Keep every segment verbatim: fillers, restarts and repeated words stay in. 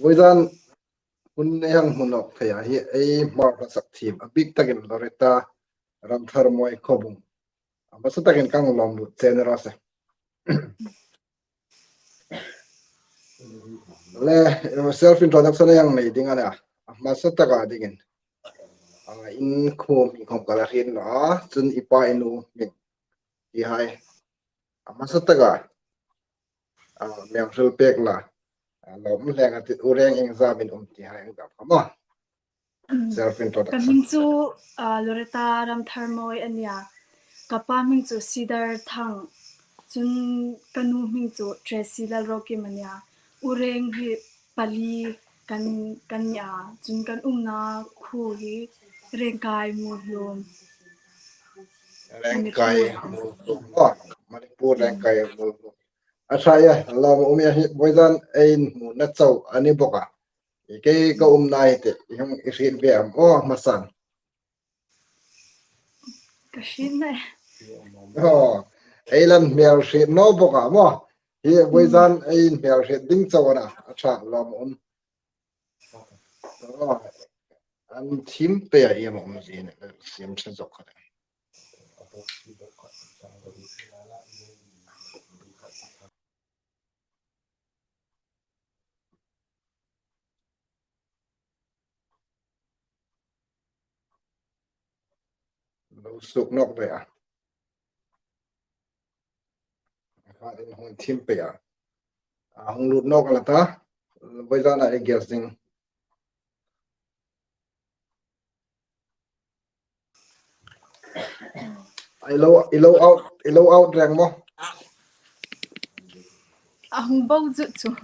Voizan hun ei hang hmu nawk thei a hi, ei Hmar hla sak thiem a bik takin Loretta Ramtharmawii Khawbung, a hmasa takin kan lawm lut che ni raw se. Le, self introduction ei hang nei ding a nih a. A hmasa taka dingin, a, in khuo hming khom ka la hriet naw a, chun i pa i nu hming ti hai a hmasa taka, a, mi hang hril pek la, a, lawm hleng a ti, u reng iengzam in um ti hai ang dam kha maw. Mm. Self introduction. Ka hming chu, a, Loretta Ramtharmawii a nih a. Ka pa hming chu Cedar Thang. Chun ka nu hming chu Tracy Lalrokim a nih a. U reng hi pali kan, kan nih a. Chun kan umna khuo hi Rengkai Muolhum. Rengkai Muolhum. Oh, Manipur Rengkai Muolhum. A ṭha a, lawm um a hi, voizan ei inhmuna chau a ni bawk a. I kei ka umna hi te, i hung i hriet ve am aw, hmasan. Ka hriet naw e. Oh, ei la inhmel hriet naw bawk a maw. Hi voizan ei inhmel hriet ding chau a na, a ṭha lawm um. Oh, an thim pei a, i am um zin, sim se zok kha. Lo suk nawk ve a. Ka in hung thim pei a. A hung lut nawk la ta. Voizan a ei guest ding. I lo, i lo out, i lo out reng maw? A hung bo zut chu.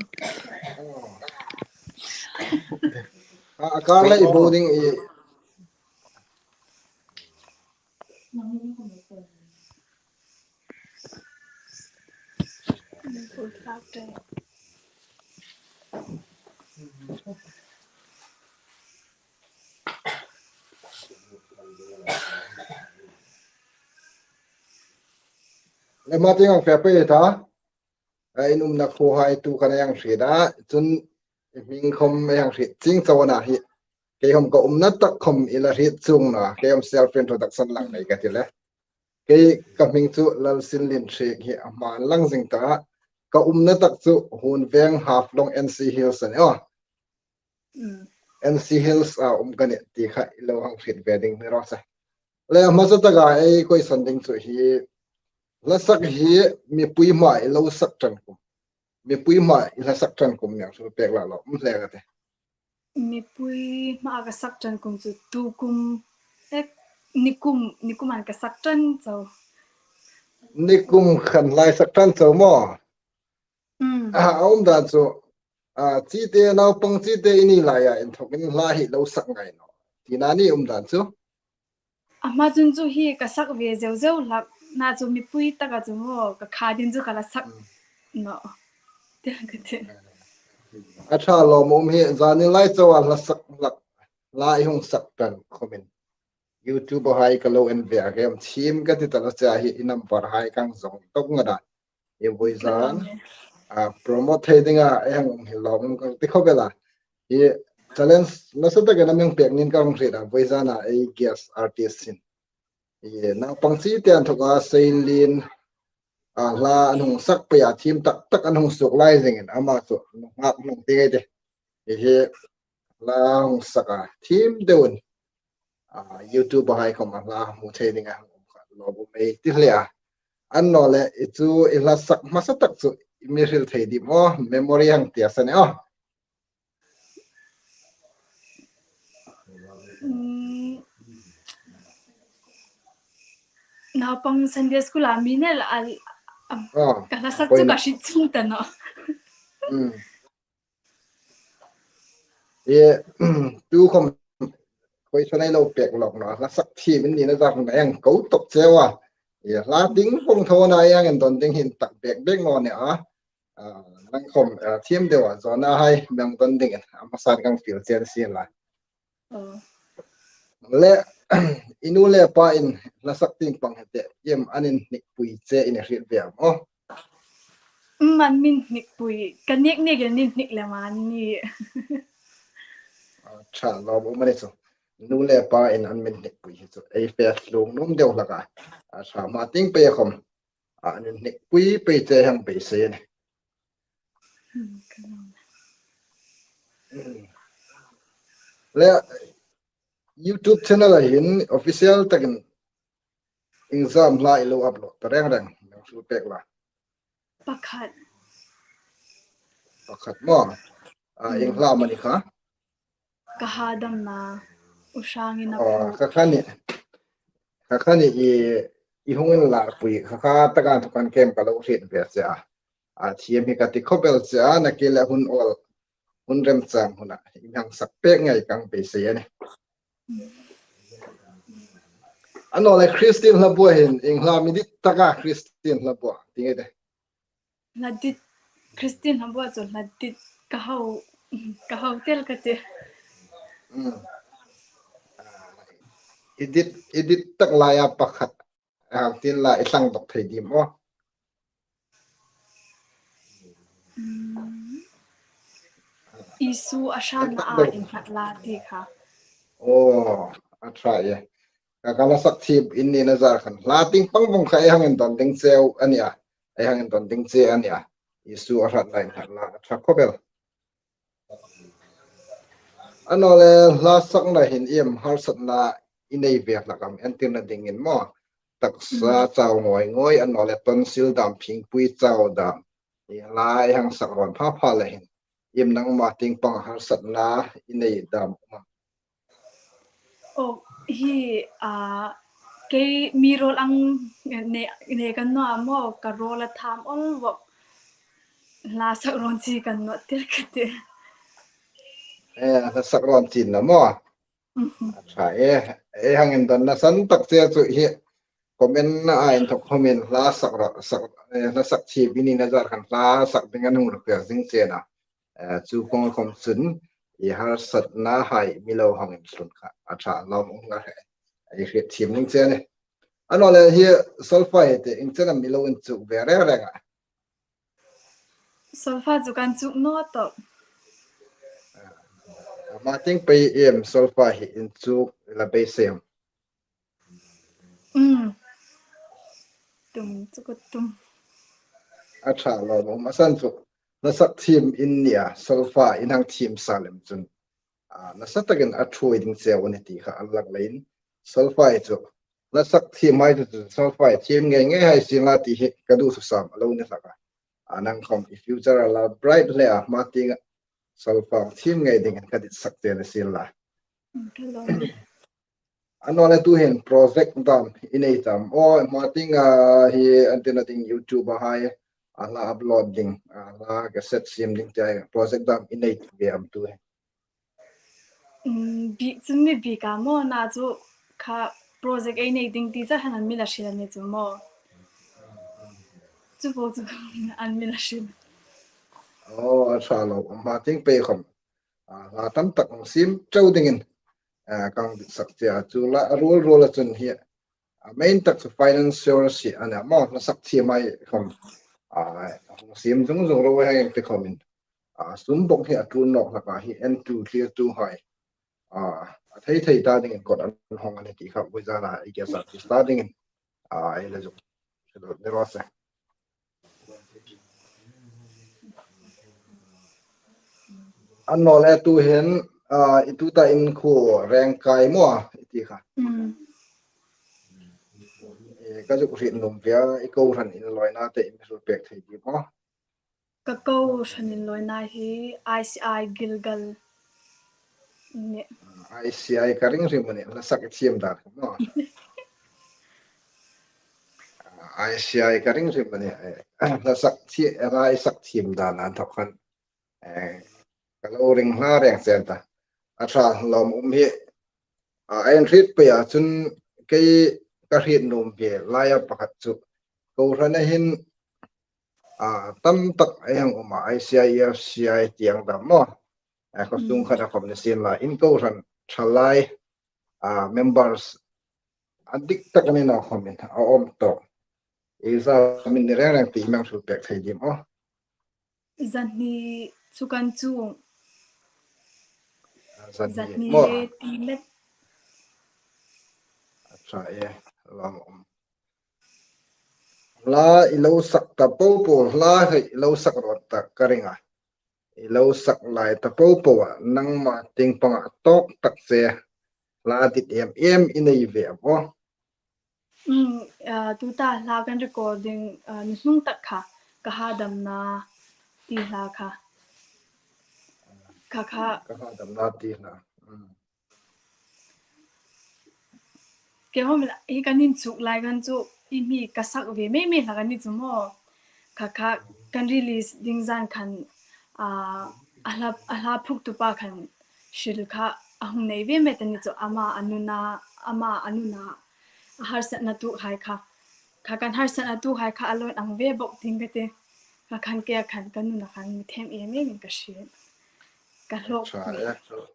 A, a kar lei bo ding i. Le ma ting ang fe pe ta. A, in umna khuo hai tu kan hang hriet a, chun i hming khom hang hriet chieng chau a na hi. Kei khom ka umna tak khom i la hriet chuong naw a, kei khom self introduction lang nei ka ti le. Kei ka hming chu Lalsinlien Hriek hi a hma lang zing ta. Ka umna tak chu Hun Veng Haflong N C Hills a nih a. Mm. N C Hills a um ka nih ti kha i lo hang hriet ve ding ni raw se. Le, a hmasa taka ei question ding chu hi, hla sak hi mipui hmaa i lo sak ṭan kum, mipui hmaa i hla sak ṭan kum mi hang hril pek la lawm hle ka ti. Mipui hmaa ka sak ṭan kum chu tu kum, eh, nikum, nikum an ka sak ṭan chau. Nikum khan hla i sak ṭan chau maw? Mm. A, a um dan chu, a, chite, naupang chite i ni laia inthokin hla hi lo sak ngai naw tina ni um dan chu. A hma chun chu hi ka sak ve zeu zeu hlak, nachu mipui taka chu maw, ka kha ding chu ka la sak naw. Ti ka ti. A ṭha lawm um hi, zani lai chauha hla sak hlak, hla i hung sak ṭan khomin YouTube-a hai ka lo en ve a, kei khom thiem ka ti ta lo che a, hi i number hai ka hang zawng tawk ngat a. I voizan, a, promote thei dinga ei hang um hi lawm um ka ti khawp el a. Hi challenge nasa takin a mi pek nin ka hang hriet a, voizana ei guest artist hin. Hi naupang chite an thawka Seinlien, a, hla an hung sak pei a, thiem tak tak an hung suok lai zingin ama chu nunghak nung ti ngei te. Hi hi hla hung sak a, thiem deuin, a, YouTube-a hai khom a hla hmu thei dinga hang um kha lawm um ei ti hle a. Annawleh, i chu i hla sak hmasa tak chu i mi hril thei dim aw, memory hang tia sa ni aw. Mm. Naupang Sunday School-a mi nel a, a, ka hla sak chu ka hriet chuong ta naw. Mm. E, tu khom question ei lo pek lawk naw, hla sak thiem in nina zak hung ei hang ko tawp cheu a. E, hla ding pawng thona ei hang indon ding hin tak bek bek naw ni a. A, nang khom, a, thiem deu a, zawna hai mi hang don dingin a hmasan ka hang fiel chen si la. Oh. Le, I nu le pa in hla sak tieng pang hi te, iem an inhnipui che i hriet ve am aw? Mm, an mi hnipui. Ka nek nek an inhnik lem a ni. A ṭha lawm um a ni chu. Nu le pa in an mi hnipui hi chu ei fe tlung nuom deu hlak a. A ṭha, hma tieng pei khom an inhnipui pei che hang beisei a nih. Hmm, ka lawm. Hmm. Le YouTube channel-a hin official takin iengzam hla i lo upload ta reng reng, nang hril pek la. Pakhat. Pakhat maw? A, hmm, ieng hla am a ni kha? Ka hadamna, U Hrangin a, aw, phu. Kha kha ni. Kha kha ni i, i hung inlarpui, kha kha taka thu kan kem ka lo hriet ve che a. A thiam hi ka ti khop el che a, nakie le hun awl, hun remchang huna i hang sak pek ngei ka hang beisei a nih. Annawleh Christian hla bua hin, ieng hla am i dit taka Christian hla bua, ti ngei de. Hla dit, Christian hla bua chu hla dit ka hau, ka hau tel ka ti. Mm. I dit, i dit tak laia pakhat, a, tin la i thlang dawk thei dim aw? Mm. Isu a hrana a innghat la ti kha. Aw, a ṭha e. Ka, ka hla sak thiem in nina zar khan hla tieng pang vong kha ei hang indon ding cheu a nia. Ei hang indon ding che a nia. Isu a hratna innghat la a ṭha khop el. Annawleh hla sakna hin iem harsatna i nei ve hlak am, entirna dingin maw? Taksa, mm, chau ngawi ngawi, annawleh tonsil dam, phingpui chau dam. I hla i hang sak rawn pha pha le hin, iem nangma tieng pang harsatna i nei dam um am? Aw, hi, a, kei mi role ang nei, nei ka ni naw a maw, ka role a tham awl vawk. Hla sak rawn chi ka ni naw tir ka ti. E, hla sak rawn chi naw maw? Mhm. A ṭha e, ei hang indonna san tak che chu hi comment-a inthok khawmin hla sak ra, sak, e, hla sak thiem in nina zar khan hla sak ding an hung request ding che a nih. E, chu kawng khom chun i harsatna hai mi lo hang intlun kha a ṭha lawm um ngai. Ei hriet thiem ding che a nih. Annawleh hi solfa hi te ieng chen am i lo inchuk ve reng reng a? Solfa chu kan chuk naw tawp. A, hma tieng pei iem solfa hi inchuk la beisei am? Mm. Tum, chu ka tum. A ṭha lawm um a, a san chu hla sak thiem in nia, solfa in hang thiem sa lem chun, a, nasa takin a ṭhuoi ding cheu a nih ti kha a lak leiin, solfa hi chu hla sak thiem hai chu, chu solfa hi thiem ngei ngei hai sien la ti hi ka duthusam a lo ni hlak a. A, nang khom i future a la bright hle a, hma tienga solfa thiem ngei dingin ka dit sak che a ni sien la. Mm, ka lawm. Annawleh tu hin project dam i nei ta am? Aw, hma tienga hi entirna ding YouTube-a hai, a hla upload ding, a hla cassette siem ding ti hai project dam i nei ve am tu hin? Mm, bik chu mi bik a maw, na chu kha project ei nei ding ti chu khan an mi la hril a ni chu maw. Chu po chu an mi la hril. Aw, a ṭha lawm, hma tieng pei khom, a, hla tam tak hung siem ṭeu dingin, a, ka hang dit sak che a, chu la a ruol ruola chun hi, a, main tak chu financial si a nih a maw, hla sak thiem hai khom, a, hung siem zung zung ro hai ti khomin, a, sum bawk hi a tul nawk hlak a, hi en tu thlir tu hai, a, a thei thei ta dingin kawt an hawng a nih ti kha, voi zana ei guest artist ta dingin, a, ei la zuk ni raw se. Annawleh tu hin, a, i tuta in khuo Rengkai maw i ti kha? Mm. E, ka zuk hriet nuom ve a, i kohran inlawina te i mi hril pek thei dim aw? Ka kohran inlawina hi I C I Gilgal a nih. I C I ka ring hrim a nih, hla sak i thiem dan kha maw. I C I ka ring hrim a nih, e, hla sak thi-, hla i sak thiem dan a thawk khan, e, ka lo ring hla reng chen ta. A ṭha lawm um hi, a, a inhriet pei a chun kei ka hriet nuom ve laia pakhat chu, kohrana hin, a, tam tak ei hang um a, I C I, E F C I ti ang dam maw. A, khawsung khat a khom ni sien la, in kohran ṭhalai, a, members a dik tak a ni naw khawmin a um tawk. Exam ni reng reng ti mi hang hril pek thei dim aw? Zani chu kan chuong. Zani maw? Zani le ti met. Acha e, lawm um. Hla i lo sak ta po po, hla hi i lo sak rawt ta ka ring a. I lo sak lai ta po po a, nangma tieng panga tawk tak che. Hla dit em em i nei ve aw. Mm, ah, tuta hla kan recording, ah, ni hnung tak kha, ka hadamna ti hla kha. Kha kha. Ka hadamna ti hla. Mm. Kei hawm la, hi kan inchuk lai kan chu, i mi ka sak ve mei mei hla kan ni chu maw. Kha kha kan release ding zan khan, ah, a hla, a hla phuktupa khan hril kha a hung nei ve met a ni chu, ama a nuna, ama a nuna a harsatna tu hai kha. Kha kan harsatna tu hai kha a lo ang ve bok ding ka ti. Kha khan kei khan ka nuna khan mi them em em in ka hriet. Ka hlawk. Acha,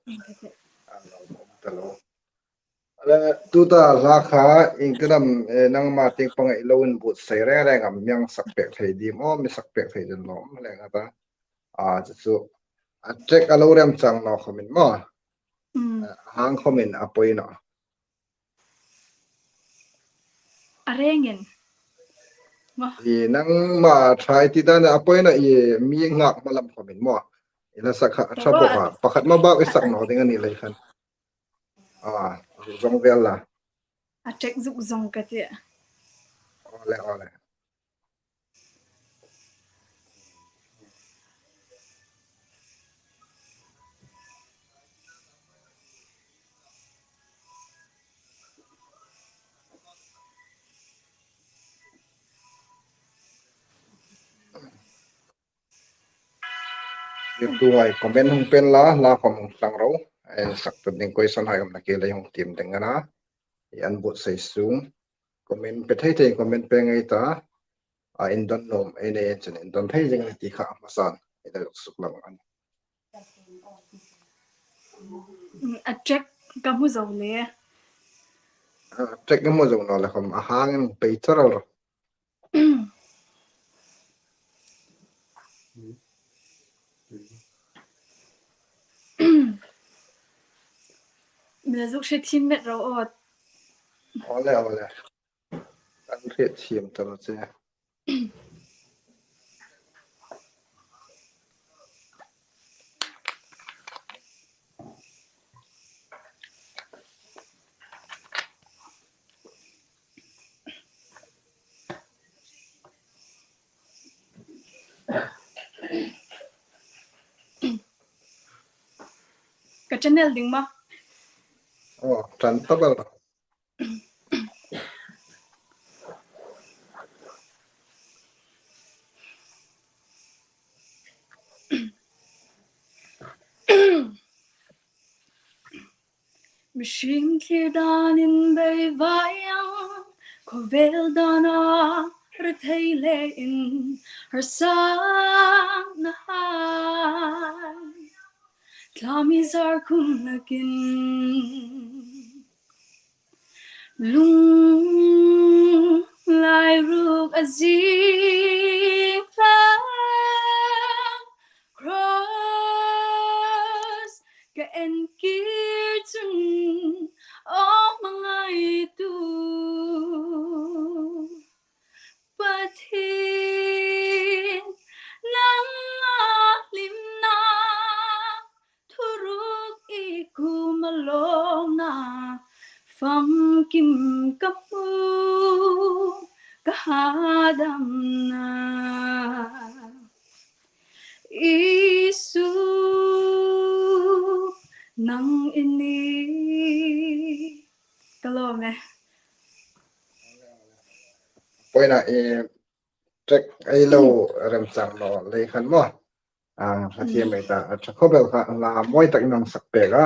e. Ka ti. A lo, ta lo. Ala, tuta hla kha, ieng tin am, eh, nangma tieng panga i lo inbuotsai reng reng am, mi hang sak pek thei dim aw, mi sak pek thei ding lawm leng a ta. A, chu chu. A track a lo remchang naw khawmin maw. Mm. A hang khawmin a poi naw. A rengin. Maw. I nangma try ti dan a poi naw, i mi ngak hma lam khawmin maw. I hla sak kha a ṭha bok a. Pakhat ma bak i sak naw ding a ni lei khan. A, zuk zawng vel la. A track zuk zawng ka ti. Awle, awle. Zirtuhai comment hung pêng la, hla khawm hung tlang ro. Eh, saktu ding question hai khawm nakie lei hung tiem ding a na. I an buotsai sung. Comment pe thei thei, comment pe ngei ta. A indon nuom ei nei chun indon thei zing a ni ti kha a hmasan. I lo suklang a nih. Mm, a track ka hmu zo le. A track ka hmu zo naw le khawm a hangin pei char rawh. Mi la zuk hriet thiem met ro aw. Awle, awle. Kan hriet thiem ta lo che. Ka channel ding ma. Oh, ṭan ta bal. Mihring thlir danin bei vai ang, khawvel dana rethei leiin harsatna hai tla mi zar khum nakin. Lunglai ruk a zing tlang, cross ka en kir chun, aw hmangaitu Pathien, nanga hlimna thuruk i kuoma lawmna, famkim ka hmu ka hadamna. Isu, nang i nih. Ka lawm e. Poina, eh, track ei lo remchang naw lei khan maw. A, ka thiam ei ta, a ṭha khawp el kha, la mawi tak in hang sak pek a.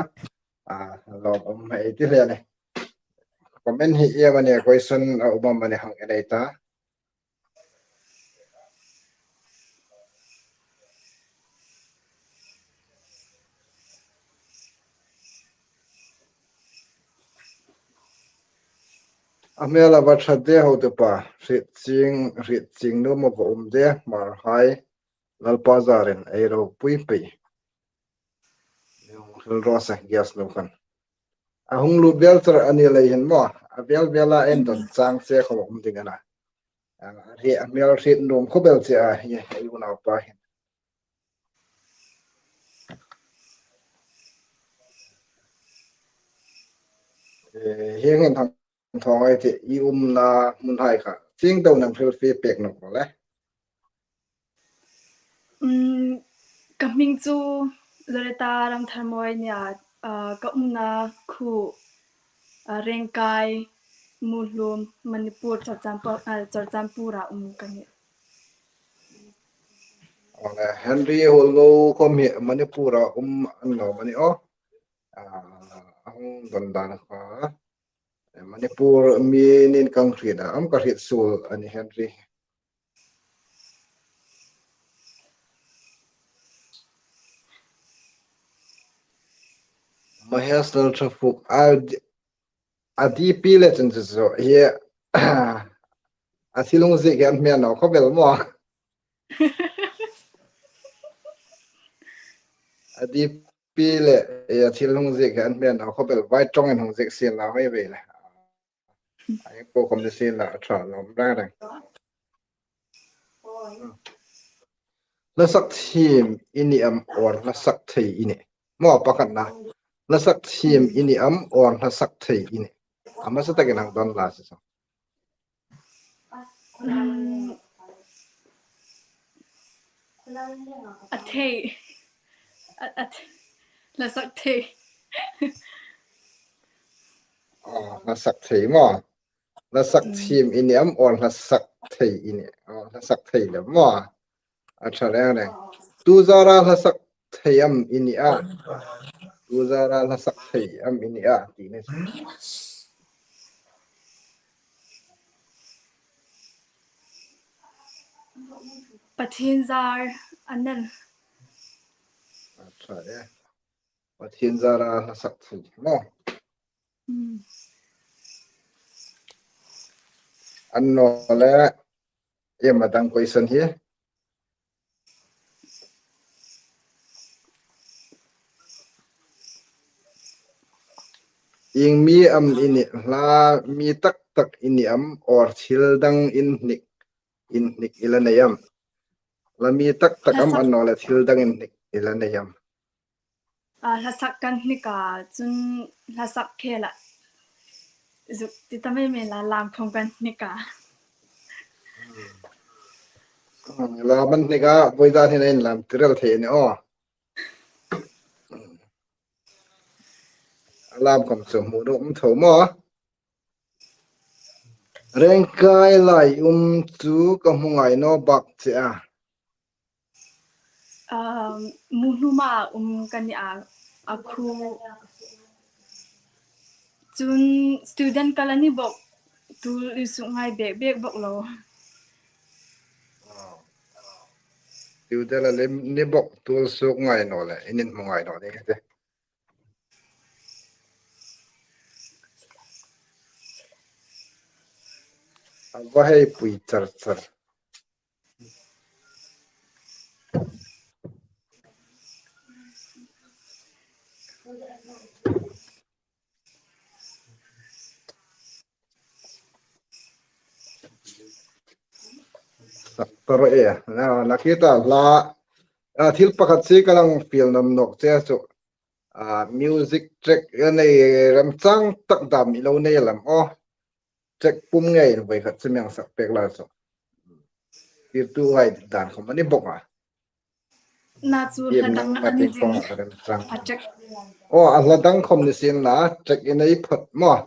A, lawm um ei ti hle a nih. Comment hi ieng am a nih, question a um am a nih hang en ei ta. A hmel a va ṭha de hotupa, hriet chieng, hriet chieng nuom a va um de, Hmarhai, Lalpa zarin ei ropui pei. Hung hril raw se, guest nu khan. A hung lut vel char a ni lei hin maw, a vel vel a en don chang che khom um ding a na. A hriet, a hmel hriet nuom khop el che a, hi, hi unaupa hin. Eh, hieng hin thang thawng ei ti, i umna hmunhai kha chieng deuin hrilfie pek nawk rawh le. Um, ka hming chu Loretta Ramtharmawii a nia, ah, ka umna khuo, ah, Rengkai, Muhlum, Manipur, Churachandpur, ah, Churachandpur-a um ka nih. Aw le, Henry Huolngo khom hi Manipur-a um a ni naw am a ni aw? Ah, a hung don dan kha. Manipur mi nin ka hriet a, am ka hriet suol a ni Henry. Mahesh Lalthaphuk, a, a D P le chun chu chu hi, a thil hung ziek hi an hmel naw khop el maw. A D P le, eh, a thil hung ziek hi an hmel naw khop el, vai ṭawngin hung ziek sien la hoi ve le. Ai po khom ni sien la, a ṭha lawm reng reng. Hlasak thiem i ni am or hlasak thei i ni? Maw pakhatna. Hlasak thiem i ni am or hlasak thei i ni? A hmasa takin hang don la se. Um, a thei. A, a th-, hlasak thei. Oh, hlasak thei maw. Hlasak thiem i ni am or hlasak thei i ni? Oh, hlasak thei le maw. A ṭha reng reng. Tu zara hlasak thei am i ni a? Tu zara hlasak thei am i ni a? Ti ni. Pathien zar a nih. A ṭha e. Pathien zara hlasak thei maw. Hmm. Annawleh, iem a dang question hi? Ieng mi am i ni, hla mi tak tak i ni am, or thil dang inhnik, inhnik i la nei am? Hla mi tak tak am, hlasak, annawleh thil dang inhnik i la nei am? A, hlasak kan hnik a, chun hlasak khela zuk ti ta mei mei la, lam khom kan hnik a. Hmm, lam an hnik a, voi dan hin inlam tirel thei ni aw. A lam khom chu hmu nuom tho maw. Rengkai lai um chu ka hmu ngai naw bak che a. Um, Muhlum-a um ka ni a, a khuo. Chun student ka la ni bok, tuol i suok ngai bek bek bok lo. Student la ni bok, tuol suok ngai naw le, in inhmu ngai naw ding a tih. A va hei pui char char. Sak ta ro e, na, na ki ta la, a, thil pakhat si ka lang fiel nuom nawk che chu. A, music track a nei remchang tak dam i lo nei lam aw. Track pum ngei in voi khat chu mi hang sak pek la chu. Tirtu ngai dan khom a ni bok a. Na chu hla dang a ni ding. A track. Aw, a hla dang khom ni sien la, track i nei phot maw.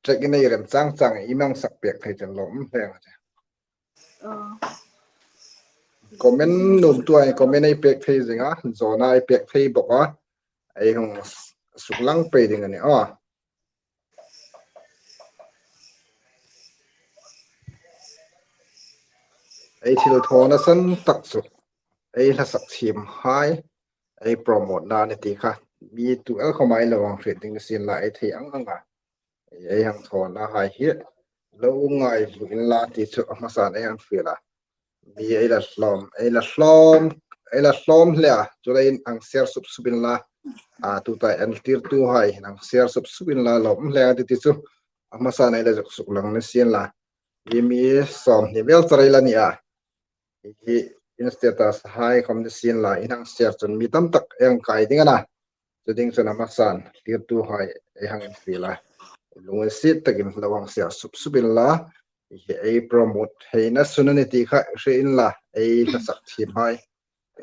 Track i nei remchang chang i mi hang sak pek thei chen lawm hle a. Aw. Comment nuom tu ai comment ei pek thei zing a, zawna ei pek thei bok a. Ei hung suklang pei ding a ni aw. Ei thilthawna san tak chu ei hlasak thiem hai, ei promote-na ni ti kha. Mi tu el khom ei lo hang hriet ding sien la ei thei ang ang a. Ei hang thawna hai hi. lo ngai vuk inla ti chu a hmasan ei hang fiel a. Mi ei la hlawm, ei la hlawm, ei la hlawm hle a. Chuleiin hang share sup sup inla. A, tuta entirtuhai hang share sup sup inla, lawm hle a ti ti chu a hmasan ei la zuk suklang ni sien la. Hi mi sawmhni vel char ei la ni a. Hi in status hai khawm ni sien la, in hang share chun mi tam tak ei hang kai ding a na. Chu ding chun a hmasan, thlirtuhai ei hang infiel a. Lunginsiet takin lo hang share sup sup inla. Hi ei promote theina sun a ni ti kha hre inla, ei hla sak thiem hai.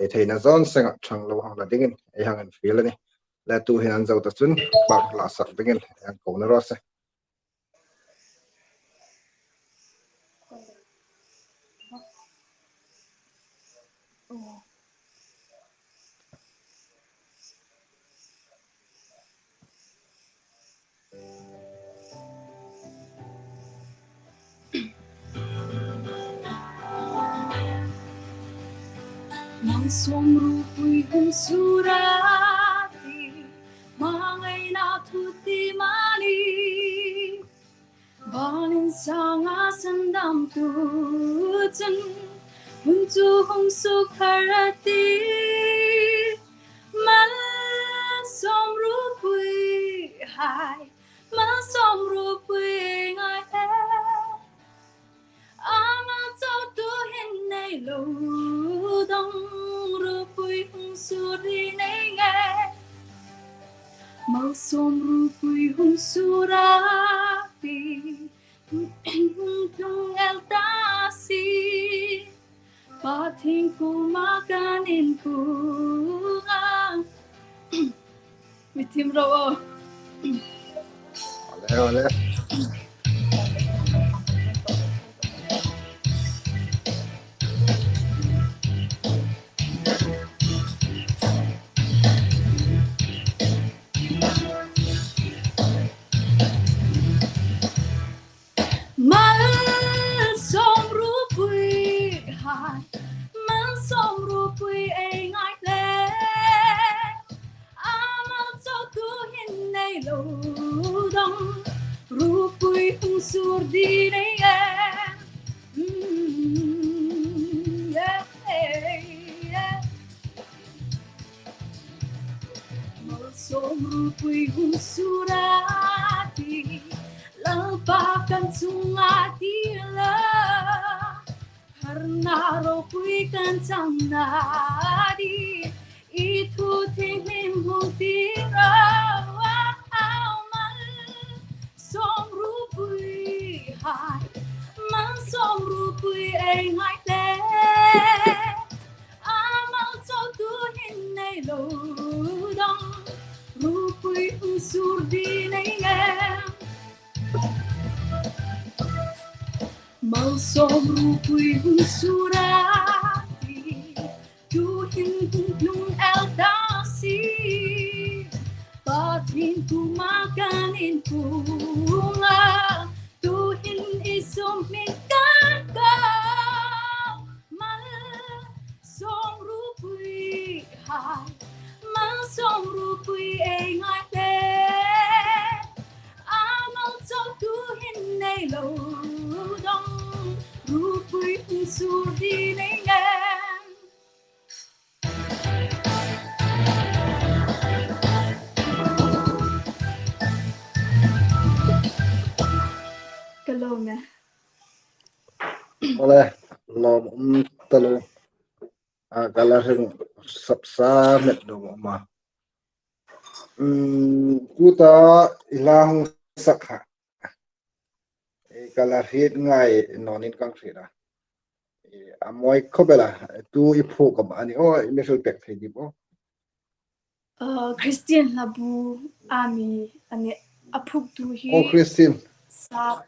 Ei theina zawn senga ṭhang lo hang la dingin ei hang infiel a nih. Le tuhin an zo ta chun, bak hla sak dingin ei hang ko naw raw se. Malsawm ruopui hung sur a ti, hmangaina thu ti mani. Van insanga sandamtu chun hun chu hung suk thar a ti. Malsawm ruopui hai, malsawm ruopui ngai e. A mal chautu hin nei lo dong, ruopui hung sur ding nei nge. Malsawm ruopui hung sur a ti, hung tlung el ta si. Pathien kuoma kan inpung a. Mi thiem ro. Ole, ole. Malsawm ruopui hai, malsawm ruopui ei ngai le. A mal chautu hin nei lo dong, ruopui hung sur ding nei e. Mm, yeah, yeah. Malsawm ruopui hung sur a ti, Lalpa kan chunga ti la. Harna ruopui kan chang na di, i thu thienghlim hung ti ro a. Malsawm ruopui hai, malsawm ruopui ei ngai le. A mal chautu hin nei lo dong, ruopui hung sur ding nei nge. Malsawm ruopui hung sur a ti, tuhin hung tlung el ta si. Pathien kuoma kan inpung a, tuhin i sum hming kan ko. Malsawm ruopui hai, malsawm ruopui ei ngai le. A mal chautu hin nei lo dong, ruopui hung sur ding nei nge. Ka lawm e. Ole, lawm um taluo. A, ka la hring sap sa met lawm um a. Um, tuta i hla hung sak kha. E, ka la hriet ngai nawnin ka hriet a. E, a mawi khop el a, tu i phuok am a ni aw, i mi hril pek thei dim aw. Uh, Christian Hlabu a mi a nih, a phuoktu hi. Oh, Christian. Sa.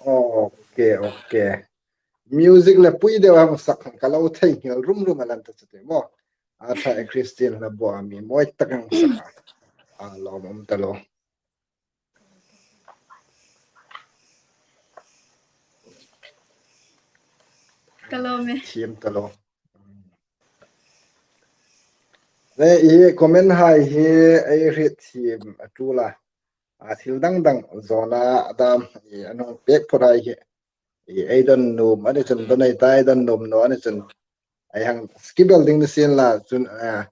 Ok, ok. Music le pui deu hang sak khan ka lo thei nghal rum rum a lan ta chu te maw. A ṭha e, Christian Hlabu a mi mawi tak hang sak a. A lawm um taluo. Ka lawm e. Thiem taluo. Le, i comment hai hi ei hriet thiem a ṭul a. a thil dang dang zawna a dam, i, an hung pek phawt hai hi, i, ei don nuom a ni chun don ei ta, ei don nuom naw a ni chun ei hang skip el ding ni sien la, chun, a,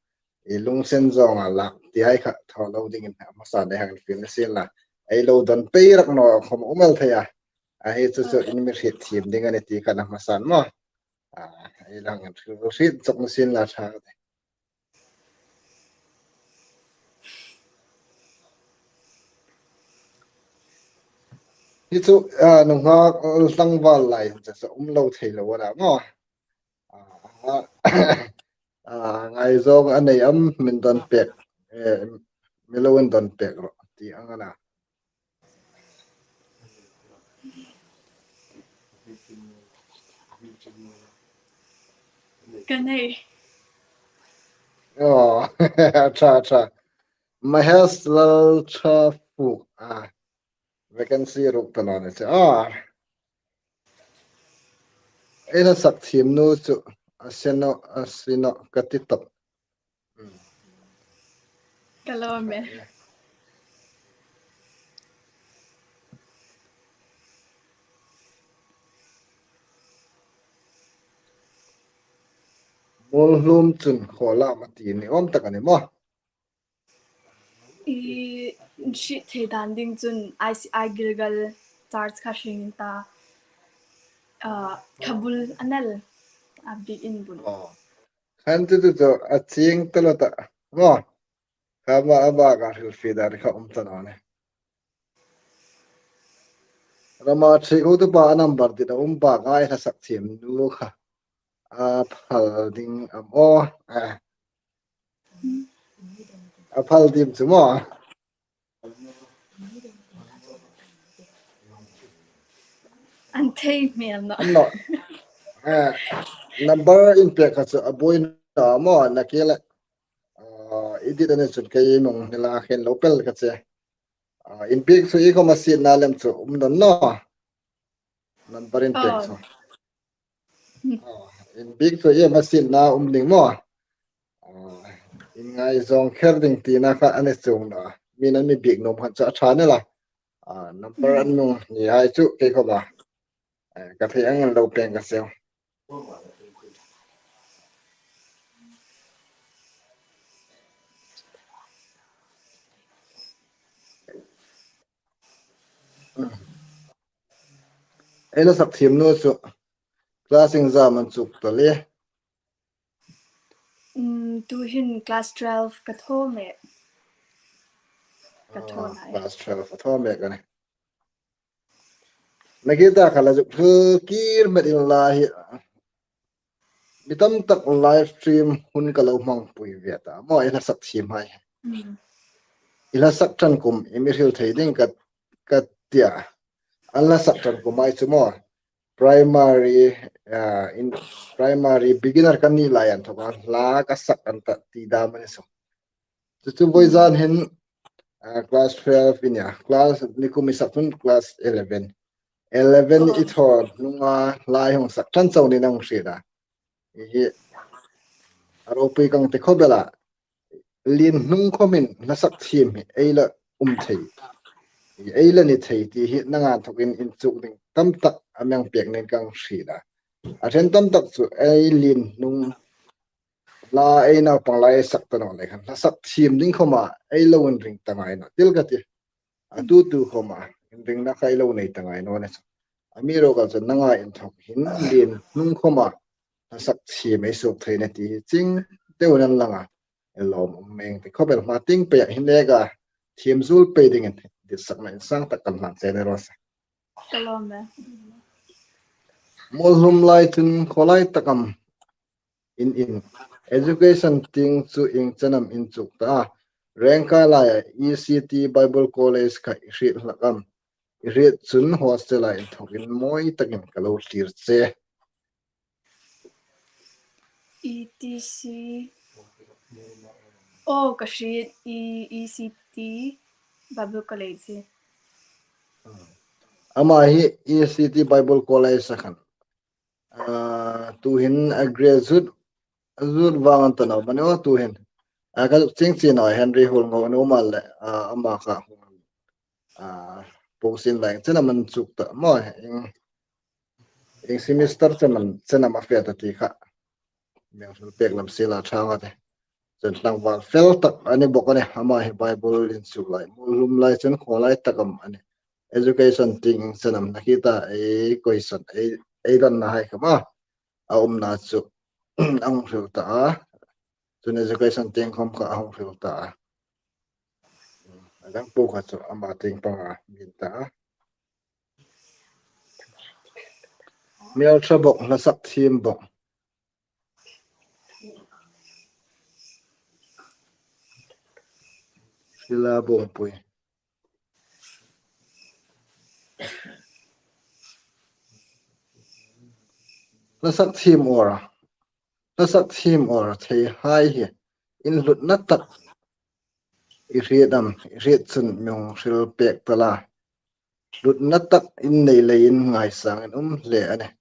i, lunginsen zawnga lak ti hai kha thaw lo dingin a hmasan ei hang fiel ni sien la, ei lo don pei rak naw khawm um el thei a. A, hi chu chu in mi hriet thiem ding a ni ti kha a hmasan maw. A, ei lo hang hriet chawk ni sien la ṭha ka ti. Hi chu, a, nunghak tlangval lai chu chu um lo thei lo a na maw. A, a, ngaizawng a nei am, min don pek, e, mi lo in don pek rawh ti ang a na. Ka nei. Oh, ṭha, ṭha. Mahesh Lalṭhapuk, a, vacancy ruk ta lo ni chu. A, ei hla sak thiem nu chu a seno, a seno ka ti tawp. Ka lawm e. Muolhlum chun khaw lam a ti ni awm tak a ni maw? I, hriet thei dan ding chun I C I Gilgal Church kha hring ta, a, kha bul a nal, a bik in bul. Oh. Khan chu chu chu a chieng ta lo ta. Maw. Kha ma a bak a hrilfie dan kha um ta naw ni. Rama Thik hotupa a number dit a um bak a ei hla sak thiem nu kha a phal ding am aw. A, a phal dim chu maw. An thei hmel naw. Naw. A, number in pek kha chu a buoi naw maw, na ke la. A, i dit a ni chun kei nung ni la khen lo pel ka che. A, in bik chu i khawm a sietna lem chu um naw naw. Number in pek chu. Oh. A, in bik chu i ma sietna um ding maw. A, in ngaizawng kher ding tina kha a ni chuong naw. Min an mi bik nuom khan chu a ṭha ni la. A, number an nung ni hai chu kei khawm a. A, ka thei angin lo pek ka che. Ei hla sak thiem nu chu class exam an chuk ta le. Mm, tuhin class twelve ka thaw mek. Ka thaw lai. Ah, class twelve ka thaw mek a ni. Na ke ta kha la zuk thil kir met in la hi. Mi tam tak live stream hun ka lo hmang pui ve ta. Maw, ei hla sak thiem hai. Mm. Ei hla sak ṭan kum, i mi hril thei ding ka, ka tia. An hla sak ṭan kum hai chu maw. Primary, ah, in primary beginner ka ni lai inthawka hla ka sak an ta ti dam a ni chu. Chu chu voi zan hin, ah, class twelve i nia, class nikum i sak chun class eleven. Eleven i thaw hnunga hla i hung sak ṭan chau ni nang hriet a. Hi hi, a ropui ka ti khawp el a. Lien hnung khawmin hla sak thiem hi ei la um thei, ei la ni thei ti hi nang inthawkin inchuk ding tam tak a mi pek ning ka hriet a. A ṭhen tam tak chu ei lien hnung hla ei naupang lai ei sak ta naw lei khan hla sak thiem ding khawma ei lo inring ta ngai naw ti ka ti. A tu tu khawma inringna kha ei lo nei ta ngai naw ni chu. Amiruokchu nang inthawk hin lien hnung khawma hla sak thiem ei suok thei a ni ti hi ching deu nan lang a. Ei lawm um meng ti khawp el, hma tieng pei hin neka thiem zuol pei dingin ditsakna insang tak kan hlan che ni raw se. Ka lawm e. Muolhlum lai chun khaw lai tak am in in. Education tieng chu ieng chen am inchuk ta. Rengkai laia E C T Bible College kha i hriet hlak am. I hriet chun hostela inthawkin mawi takin ka lo thlir che. E T C. Oh, ka hriet, E, E C T Bible College hi. Ama hi E C T Bible College a khan. Ah, tuhin a graduate, a graduate vang an ta naw mani aw tuhin. Ah, ka zuk ching ching naw Henry Hul ngo nu mal le, ah, ama kha. Ah, po sin lai, chen am an chuk ta maw, ieng, ieng semester chen am, chen am a fe ta ti kha. Meng hril pek lam sila thang a te. Chen tlangval fel tak a ni bok a nih, ama hi Bible inchuk lai, mullum lai, chen khawlai tak am a nih. Education tieng chen am na khi ta, ei question, ei, ei dawnna hai kha ma. A umna chu, a hung hril ta a. Chun education tieng khom kha a hung hril ta a. A dang po kha chu ama tieng panga min ta a. Hmelṭha bok, hlasak thiem bok. Hrila bawngpui. Hlasak thiem awr. Hlasak thiem awr theihai hi inhlutna tak i hriet am, i hriet chun mi hung hril pek ta la. Hlutna tak in nei leiin ngaisangin um hle a nih.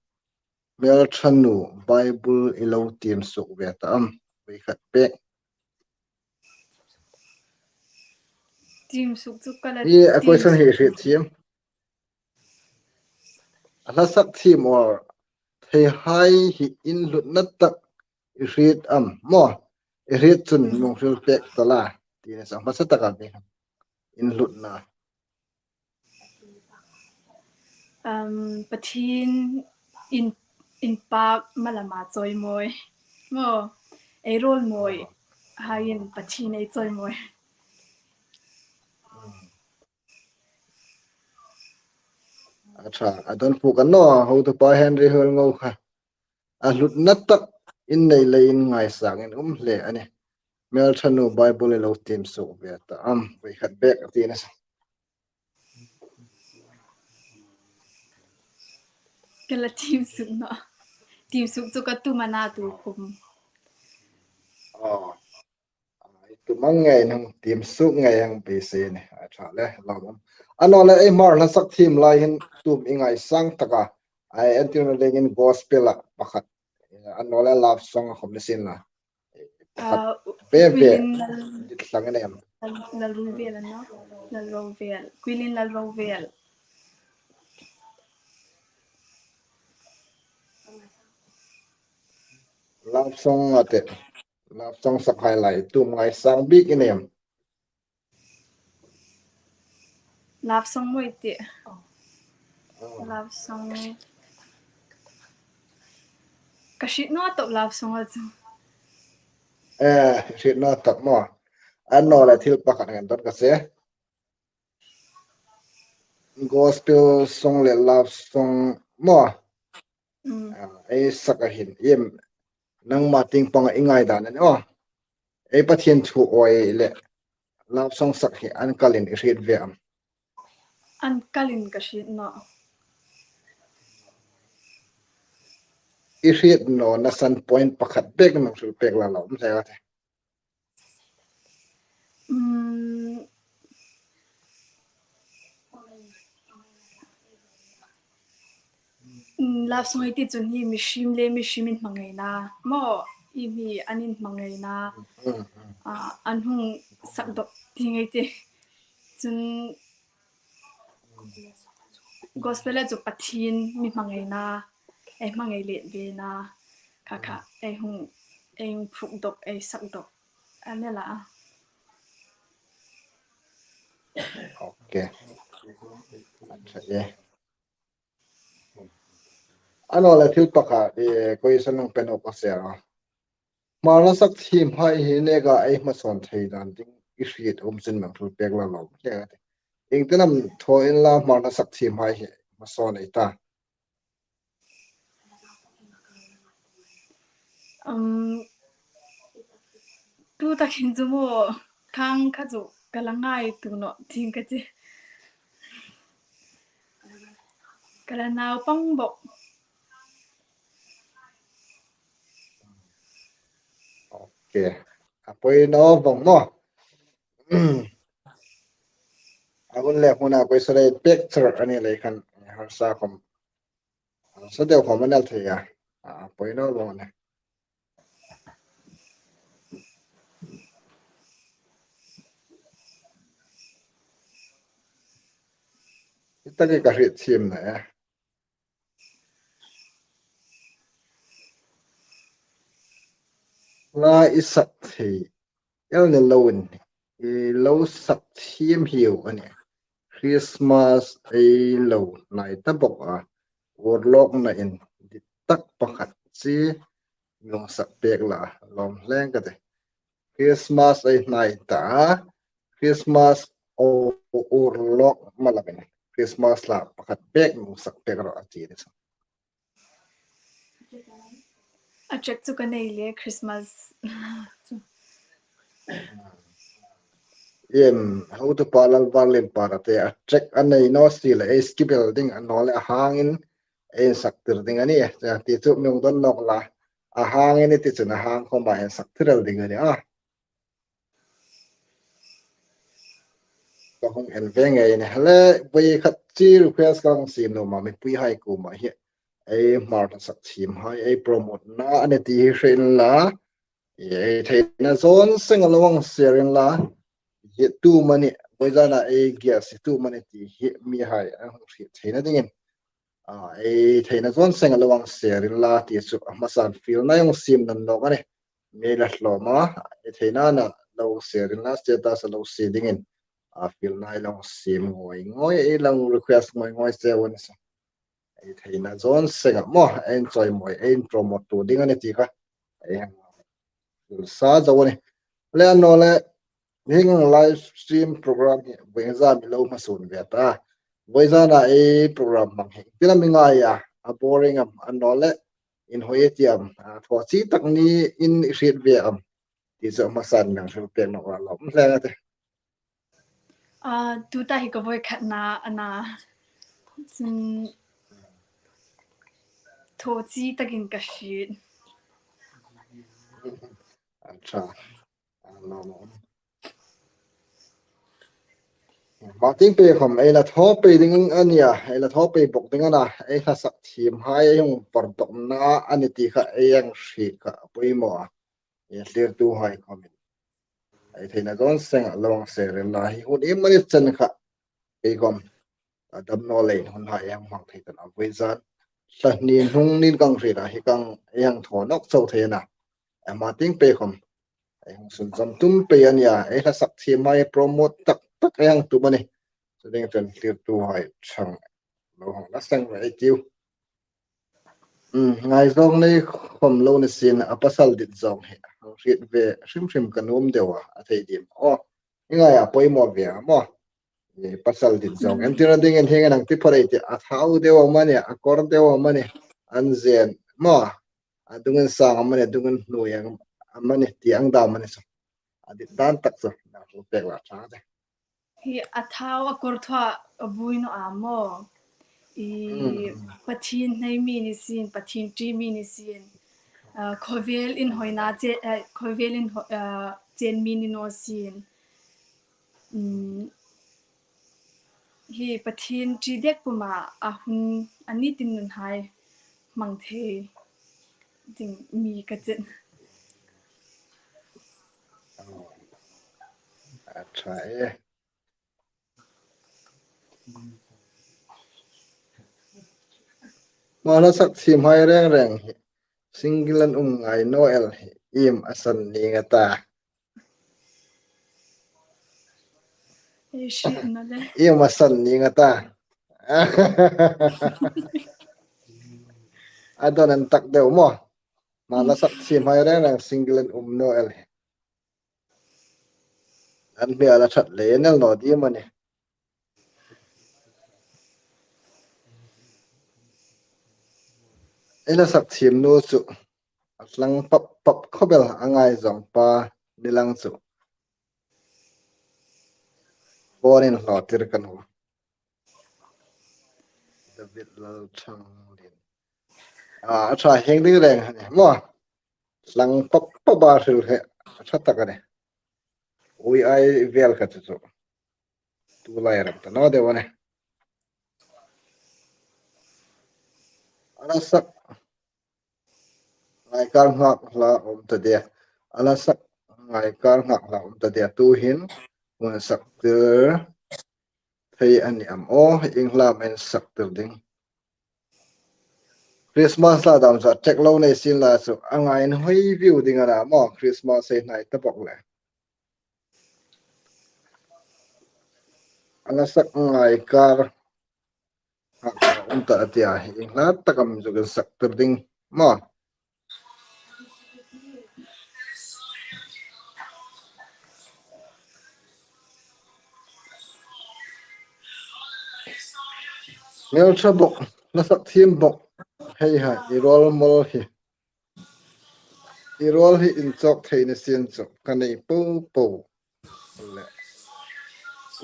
Hmelṭhanu, Bible i lo tiem suk ve ta am? Voi khat pek. Tiem suk chu ka la hi a tiem question hi suk hriet thiem. A hlasak thiem awr theihai hi inhlutna tak i hriet am maw? I hriet chun mi hung hril pek ta la. Ti ni sa, hmasa taka mi inhlutna. Um, Pathien in, inpak malama chawimawi. Maw, ei rawl mawi. Haiin Pathien ei chawimawi. A ṭha, a dawn puk a naw, hotupa Henry Hall Ngo kha. A hlutna tak in nei leiin ngaisangin um hle a nih. Hmelṭhanu, Bible i lo tiem suk ve ta am? Voi khat pek a ti ni sa. Ka la tiem suk naw. Tiem suk chu ka tum a na tu khum. Oh. Ai, tum ang ngei nang, tiem suk ngei ang pe se ni. A ṭha le, lo um. A naw le, ei Hmar hlasak thiem lai hin tum i ngaisang taka. Ai, an tiu na lengin gospel a pakhat. A naw le, love song a khom ni sin la. Pakhat. Ah, ve ve. Kwilin Lal, dit thlang ne am. Lal, Lalruvel a naw. Lalruvel. Kwilin Lalruvel. Love song a te. Love song sak hai lai, tum ngaisang bik i ni am? Love song mawi ti. Oh. Love song. Ka hriet naw tawp love song a chu. Eh, hriet naw tawp maw? A naw le thil pakhat ngen dawt ka se. Gospel song le love song maw? Mm. Ah, ei sak a hin, iem, nangma tieng panga i ngai dan a ni aw. Ei Pathien thu awi le love song sak hi an kalin i hriet ve am? An kalin ka hriet naw. I hriet nawna san point pakhat bek nang hril pek la lo, um hle a te. Mm, mm, love song ei ti chun hi mihring le mihring inhmangaina maw, i mi an inhmangaina, mm, mm, ah, an hung sak dawk ti ngei ti. Chun gospel a chu Pathien mi hmangaina, ei hmangai let vena, kha kha, ei hung, ei hung phuok dawk, ei sak dawk a ni la. Ok. A ṭha e. A naw le thil pakhat, eh, question nang pe naw ka se a. Hmar hlasak thiem hai hi neka ei hmasawn thei dan ding i hriet um chun nang hril pek la lo. Iengtin am thaw inla Hmar hlasak thiem hai hi hmasawn ei ta? Um, tu takin chu maw, khang kha chu ka la ngaituo nawh, ti ka ti. Ka la naupang bawk. Ok. A poi naw vawng maw. A hun le hmuna question ei pek char a ni lei khan harsa khom. Harsa deu khom a ni el thei a. A poi naw vawng a nih. Taki ka hriet thiem na e. La i sak thei el ni loin, i lo sak thiem hi u a nih. Christmas ei lo hnai ta bawk a, uor lawkna in dit tak pakhat chi mi hung sak pek la, lawm hle ka ti. Christmas ei hnai ta a, Christmas o, uor lawk ma lamin Christmas la pakhat bek mi hung sak pek rawh a ti ni. A track chu ka nei le Christmas. Em, hotupa Lalvanlien Para te a track a nei naw si le ei skip el ding a naw le a hangin ei sak tir ding a nih. Ti chu mi hung dawn nawk la, a hangin i ti chun a hang khawma ei sak tir el ding a nih a. Ka hung en ve ngei ni. Le, voi khat chi request ka hung siem nuom a, mipuihai kuoma hi ei Hmar hla sak thiem hai ei promote na a nih ti hi hre inla, ei theina zawn seng a lo hang share inla, hi tu mani, voi zana ei guest hi tu mani ti hi mihai a hung hriet theina dingin, a, ei theina zawn seng a lo hang share inla ti chu a hmasan fielna ei hung siem nawn nawk a nih. Mi la hlawm a, ei theina na lo share inla, status a lo sie dingin, a, fielna ei lo hang siem ngawi ngawi, ei lo hang request ngawi ngawi che u ni sa. Ei theina zawn seng a maw, ei inchawimawi, ei inpromote tu ding a nih ti kha ei hang fiel sa zo a nih. Le a naw le, hieng live stream program hi voi zan mi lo hmasuon ve ta. Voi zana ei program hmang hi ti la mi ngai a, a boring am a naw le, inhawi ti am, a, thaw chi tak niin i hriet ve am ti chu a hmasan mi hang hril pek nawk la, lawm hle ka ti. A, tuta hi ka voi khatna a na. Chun thaw chi takin ka hriet. Acha. A, lawm. Hma tieng pei khawm ei la thaw pei ding a nih a, ei la thaw pei bawk ding a na, ei hla sak thiem hai ei hung pardawkna a nih ti kha ei hang hriet kha a poimaw a. Ei thlirtuhai khawmin ei theina zawn seng a lo hang share inla, hi hun iemani chen kha ei khawm a damnaw leiin hun hai ei hang hmang thei ta a, voi zan hla hni hnung niin ka hriet a, hi ka hang, ei hang thaw nawk chau thei a na. A hma tieng pei khawm ei hung sunzawm tum pei a nih a, ei hla sak thiem hai promote tak tak ei hang tum a nih. Chu ding chun thlirtuhai chang lo hang la seng ve ei tiu. Um, ngaizawng nei khawm lo ni sien, a pasal dit zawng hi hang hriet ve hrim hrim ka nuom deu a, a thei dim. Aw, i ngai a poimaw ve a maw. I pasal dit zawng. Entirna dingin hieng ang ti phawt ei ti, a thau deu am a nih, a kawr deu am a nih, an zen maw. A dungin sang am a nih, a dungin hnuoi am a nih, ti ang dam a ni chu. A dit dan tak chu, nang hrilpek la ṭha te. Hi a thau a kawr thua a buoi naw a maw. I, mm, Pathien hnai mi ni sien, Pathien ṭi mi ni sien. A, khawvel inhawina che, a, khawvel inhaw-, a, chen mi ni naw sien. Um, hi Pathien ṭi dek puma a hun a ni tin nun hai hmang thei ding mi ka chih. A ṭha e. Hma hla sak thiem hai reng reng hi single an um ngai naw el hi iem a san ning a ta. Ei hriet naw le. Iem a san ning a ta. A dawn an tak deu maw. Hma hla sak thiem hai reng reng single an um naw el hi. An hmel a ṭhat lei an el naw ding am a nih. Ei hla sak thiem nu chu a tlang pap pap khawp el, a ngaizawng pa ni lang chu. Phone-in hlawtir ka nuom. David Lalthanglien. A, a ṭha hieng ding reng a nih maw. Tlang pap pap a hril hi a ṭha tak a nih. Ui ai vel kha chu chu. Tu lai ram ta naw deu a nih. A la sak ngaikar nghak hla um ta de. A la sak ngaikar nghak hla um ta de. Tuhin hun saktir thei a ni am aw, ieng hla am ei sak tir ding? Christmas hla dam chu a ṭek lo nei sien la chu, a ngai inhawi viu ding a na maw, Christmas ei hnai ta bawk le. A hla sak ngai kar. Ha, um ta a tia, ieng hla tak am zuk ei sak tir ding maw. Hmel ṭha bawk, hla sak thiem bawk. Hei ha, i ruol mawl hi. I ruol hi inchawk thei ni sien chu ka nei po po. Le.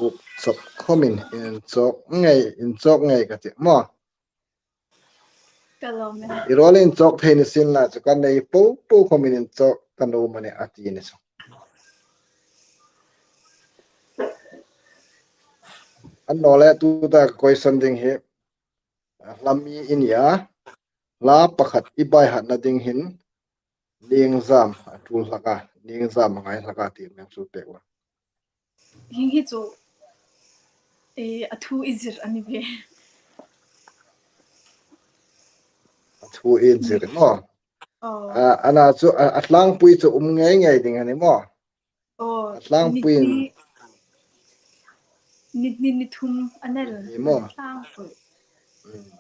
Uk chawk khomin inchawk ngei, inchawk ngei ka ti maw. Ka lawm e. I ruol inchawk thei ni sien la chu ka nei po po khomin inchawk ka nuom a nih a ti ni chu. Annawleh tuta ka question ding hi, hla mi i nia, hla pakhat i baihatna ding hin, ningzam a tul hlak a, ningzam a ngai hlak a ti meng chu pek la. Hieng hi chu, eh, a thu i zir a ni ve. A thu i zir maw. Oh. A, a na chu, a, a tlangpui chu um ngei ngei ding a ni maw. Oh, a tlangpui ni, ni, ni, ni, ni thum a nel. Ni maw. A tlangpui. Hmm.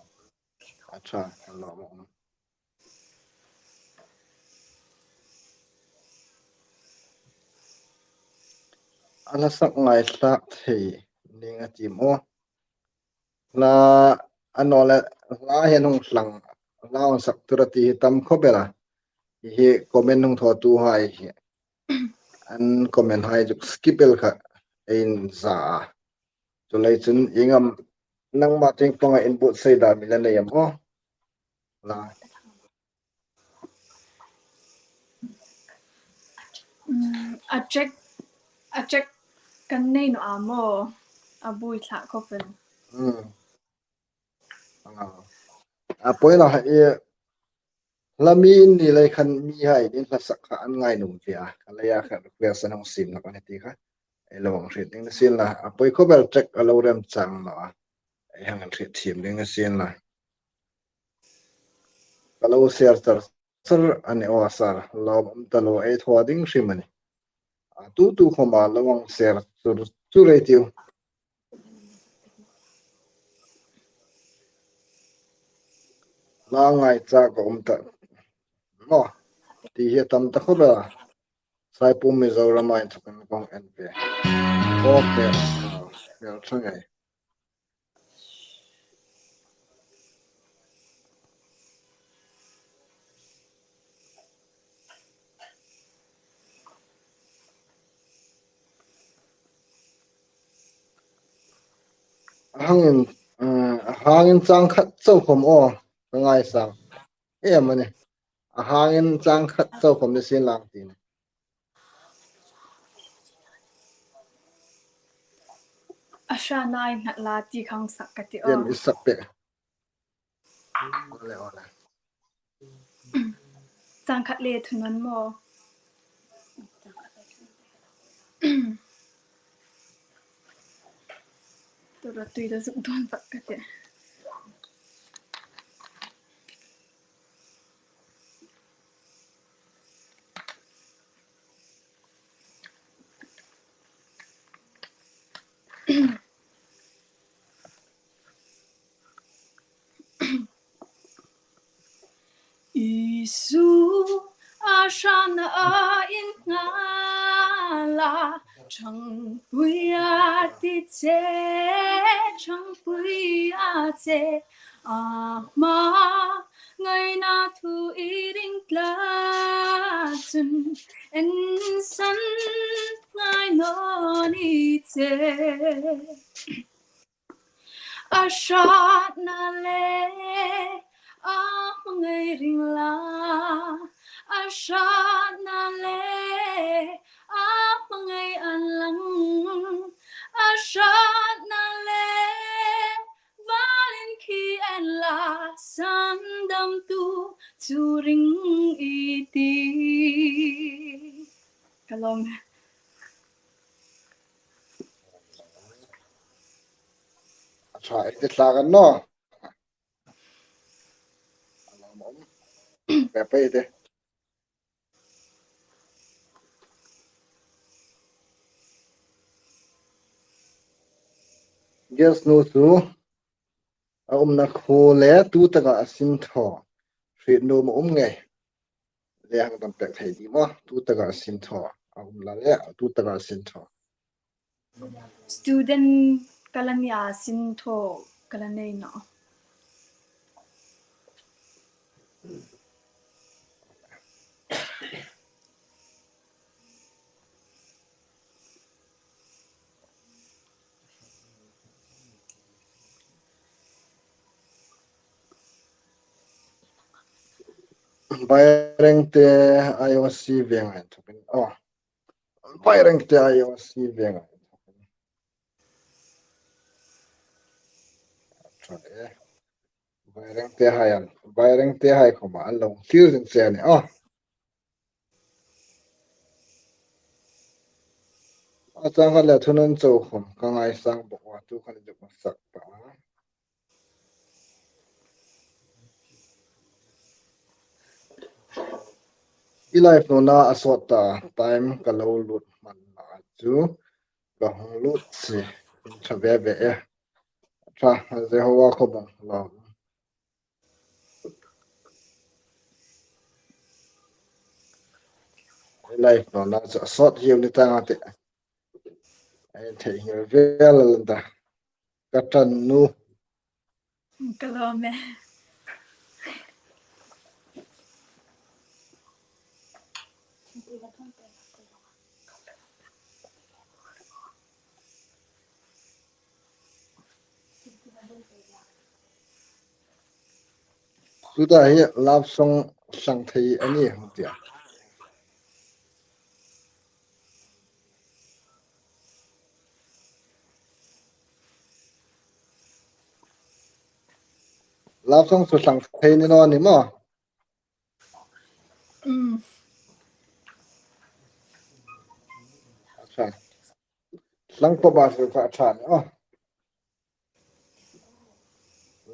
A ṭha, a lawm. A hla sak ngai hlak thei ning a ti maw. Hla, annawleh, hla hian hung thlang, hla hung sak tura ti hi tam khawp el a. Hi comment hung thawtuhai hi. An comment hai zuk skip el kha ei inza a. Chuleiin chun ieng am nangma tieng panga inbuotsai dam i la nei am aw? La. Mm, a check, a check kan nei naw a maw, a bui thla khawp el. Mm. A, a poi la, e, hla mi i ni lai khan mihai in hla sak kha an ngai nuom ve a. Ka leia kha request an hung siem lak a ni ti kha ei lo hang hriet ding ni sien la. A poi khawp el, check a lo remchang naw a. Ei hang hriet thiem ding ni sien la. Ka lo share char char a ni aw sir. Lawmum ta lo, ei thaw ding hrim a nih. A tu tu khawma lo hang share chur chur ei tiu. Hla ngai chak a um ta maw. Ti hi a tam ta khawp el a. Saipum Mizoram a inthokin kong en ve. Ok. Ah, hmel ṭha ngei. A hangin, eh, a hangin chang khat chau khawm aw, ka ngaisang. Em a nih. A hangin chang khat chau khawm ni sien lang ti ni. A hrana i nghat la ti kha hung sak ka ti aw. Em i sak pek. Ole, ole. Chang khat le thun an maw. Tura tui la zuk dawn vat ka ti. Isu a hrana a innghala, ṭhangpui a ti che, ṭhangpui a che, ama ngaina thu i ring tlat chun, en san ngai naw ni che. A hrana le a hmangai ring la, a hrana le a hmangai an lang, a hrana le valin khi en la, sandamtu chu ring i ti. Ka lawm. Ṭha ei ti hlak a ni naw. Pe pe te. Gas nu chu a umna khuo le tu taka a sin thaw. Hriet nuom a um ngei. Le hang dam pek thei ding maw. Tu taka a sin thaw. A um la le, tu taka a sin thaw. Student ka la nia, sin thaw ka la nei naw. Bairengte I O C ve ngai thawkin. Oh. Bairengte I O C ve ngai thawkin. Ṭha e. Bairengte hai an. Bairengte hai khawma an lo thlir zing che a nih. Oh. A chang khat le thunun chau khawm ka ngaisang bawk a, tu khan i zuk sak ta. I live nuna a sawt ta, time ka lo lut hman na chu ka hung lut si, in ṭha ve ve e. Ṭha, Jehovah khawbawng lawm. Live nuna chu a sawt hiel ni ta nga te. Ei thei hiel vel a la ta. Ka ṭan nu. Ka lawm e. Tuta hi love song hlang thei a ni hung tia. Love song chu hlang thei ni naw ni maw? Mm. Acha. Hlang pawp a chu ka ṭha ni aw.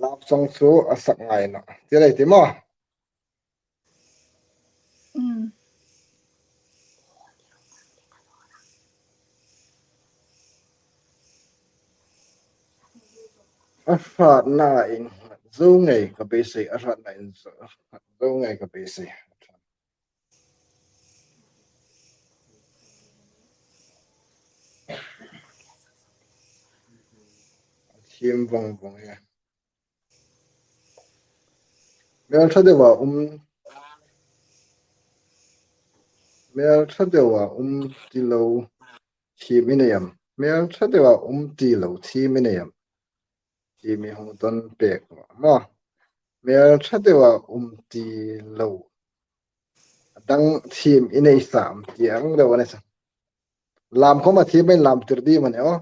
Love song chu a sak ngai naw. Ti lei ti maw? Mm. A hratna in zo ngei ka beisei, a hratna in zo, zo ngei ka beisei. Thiem vawng vawng e. Hmel ṭha deua um, hmel ṭha deua um ti lo thiem i nei am? Hmel ṭha deua um ti lo thiem i nei am? Thiem i hung don pek maw. Hmel ṭha deua um ti lo. A dang thiem i nei sam ti ang deu a ni sa. Lam khawma thiem in lam tir ding a ni aw.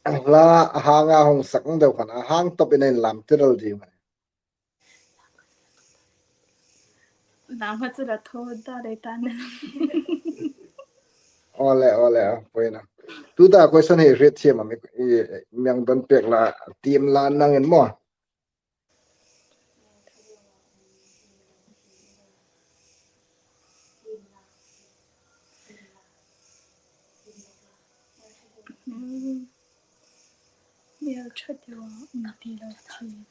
Hla a hang a hung sak deu khan a hang tawp in lam tir al ding a ni. Lam kha chu la thaw ta dai ta na. Ole, ole, a, poina. Tuta question hi hriet thiem a mi, i, mi hang don pek la, thiem la nang in maw. Hmm. Hmel ṭha deua um ti lo thiem,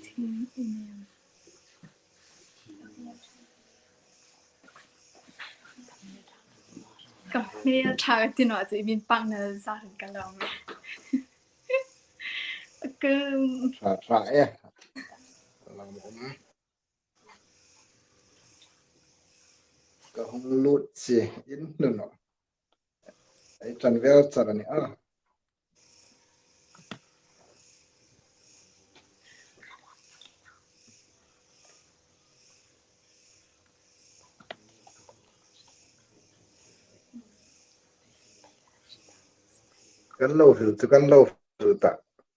thiem i nei am? Ka hmel ṭha ka ti naw chu i min pakna zar ka lawm. Ka ṭha, ṭha e. Lam um. Ka hung lut si in nu no. Ei ṭan vel char a ni a. Kan lo hril chu kan lo hril ta.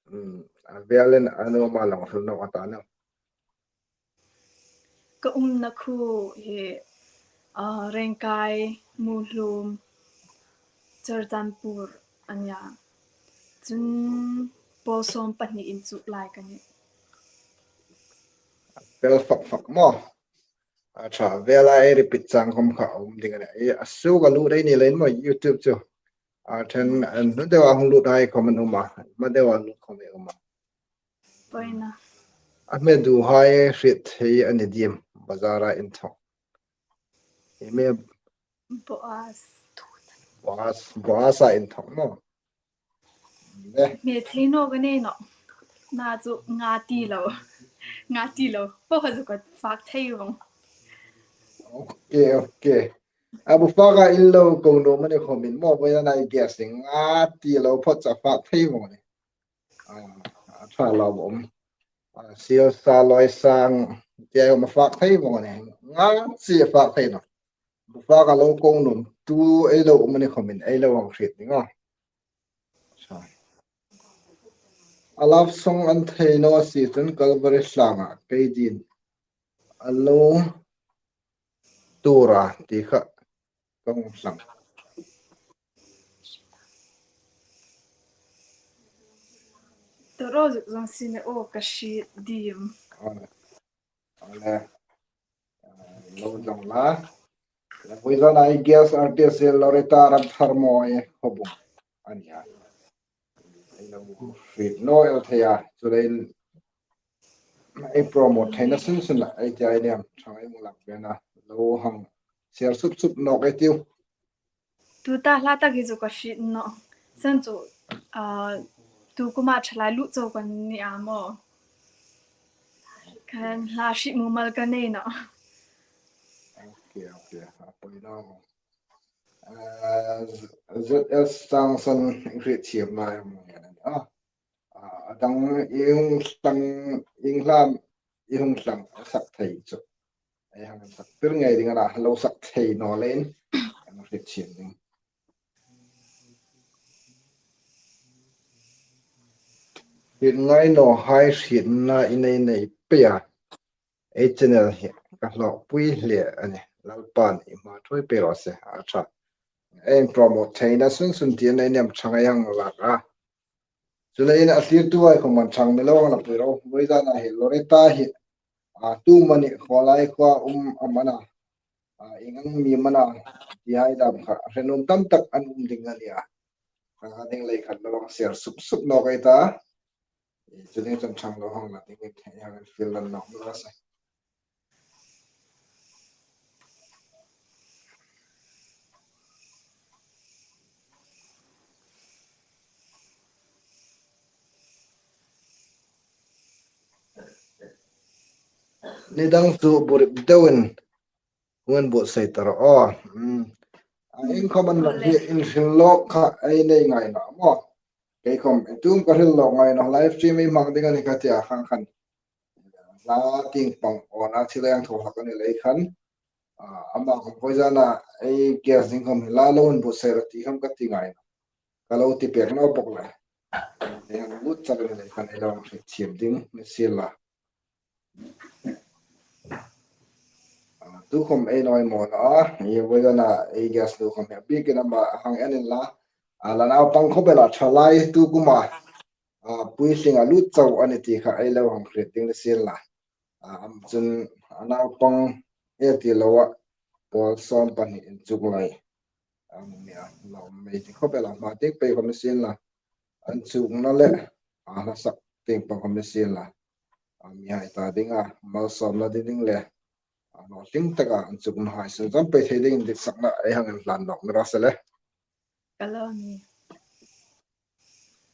Hmm, a velin a nuom a, lo hril naw ka ta naw. Ka umna khuo hi Ah, Rengkai, Muhlum, Churachandpur a nih a. Chun pawl sawm pahni inchuk lai ka nih. Fel fak fak maw? A ṭha, vela ei repeat chang khom kha um ding a nih. Ei, a suok a lut ei ni leiin maw YouTube chu. A ṭhen, hnu deua hung lut hai khom an um a. Hma deua lut khom ei um a. Poina. A hmeduhai hriet thei a ni diem, bazara inthawk. Ei me Boaz. Boaz, Boaza inthawk maw? Le. Hme thei naw ka nei nawh. Na chu nga ti lo. Nga ti lo. Pawl kha chu ka fak thei vong. Ok, ok. A bu faka in lo ko nuom a ni khomin maw, vawisun a i guess ding nga ti lo phawt chu a fak thei vong a nih. A, a ṭha lo um. A, Silsa Loisang, tia um a fak thei vong a nih. Nga chi a fak thei nawh. Bu faka lo ko nuom tu ei lo um a ni khomin ei lo hang hriet ding a. A love song an thei naw si chun Calvary tlanga kei din a lo tura ti kha ka hung hlang. Toro zuk zong si ne o ka hriet diem. Ale. Ale. Lo zong la. La vawisun a i guest artist Loretta Ramtharmawia Khawbung a nih a. Ei lo hriet naw el thei a. Chuleiin ei promote theina sun sun la ei tia ei niam ṭhang ei hung lak ve a. Lo hang share sup sup nawk ei tiu. Tuta hla tak hi chu ka hriet nawh. San chu, ah, tu kuma ṭhalai lut chau kan ni a maw. Kan hla hriet mumal ka nei nawh. Ok, ok. A poi naw. Ah, Z S Changsan hriet thiam lai maw. Ah, a dang i hung hlang, i hung hlam, i hung hlang sak thei chu. Ei hang sak tir ngei ding a na, lo sak thei naw leiin, hang hriet thiam ding. Hriet ngai naw hai hrietna i nei nei pei a. Ei channel hi ka hlawkpui hle a nih. Lalpan i hma thuoi pei raw se, a ṭha. Ei promote theina sun sun ti a nei niam ṭhang ei hang lak a. Chuleiin a thlirtuhai khom an ṭhang mi lo hang la pui ro. Vawisun a hi Loretta hi, a, tu mani khawlai khuo um am a na. A, ieng ang mi am a na. Tihai dam kha. Hre nuom tam tak an um ding a nih a. Kha kha ding lei khat lo hang share sup sup nawk ei ta. Chuleiin chun ṭhang lo hang la ding in thei hang fiel dan nawk mi raw se. Ni dang chu burip deuin hung buotsai ta rawh aw. Hmm. A, ieng khom an lo hi inhril lawk kha ei nei ngai nawh maw. Kei khom, tu ka hril lawk ngai nawh, live stream ei hmang ding a ni ka tia khang khan. Hla tieng pang awn a thil ei hang thaw hlak a ni lei khan. A, ama khom vawisun a ei guest ding khom hi la lo hung buotsai rawh ti khom ka ti ngai nawh. Ka lo ti pek naw bawk le. Ei hang lut chak a ni lei khan ei lo hang hriet thiam ding ni sienla. A, tu khom ei nawi maw na, i vawisun a ei guest tu khom hi a bikin ama hang en inla. A, la naupang khawp el a ṭhalai tu kuma, a, puitling a lut chau a ni ti kha ei lo hang hriet ding ni sienla. A, am chun a naupang e ti lo a, pawl sawm pahni inchuk lai. A, mi a, lawm mei ti khawp el a, hma tieng pei khom ni sienla. An chukna le, a, hla sak tieng pang khom ni sienla. A, mihai ta dinga malsawmna ding ding le, a, nawtling taka an chuknahai sunzawm pei thei dingin ditsakna ei hang inhlan nawk mi raw se le. Ka lawm e.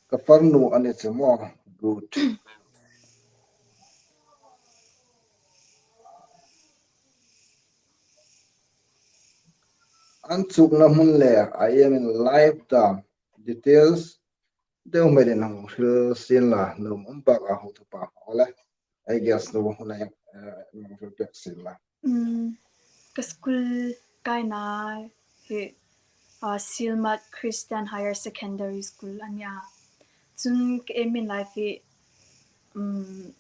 Ka farnu a ni chu maw? Good. An chukna hmun le a iemin live dam details deu hmelin hang hril sienla, nuom um bak a, hotupa. Awle, ei guest nu hun a, eh, hang hril pek sienla. Mm, ka school kaina hi, ah, Silmat Christian Higher Secondary School a nih a. Chun ka aim in life hi, mm,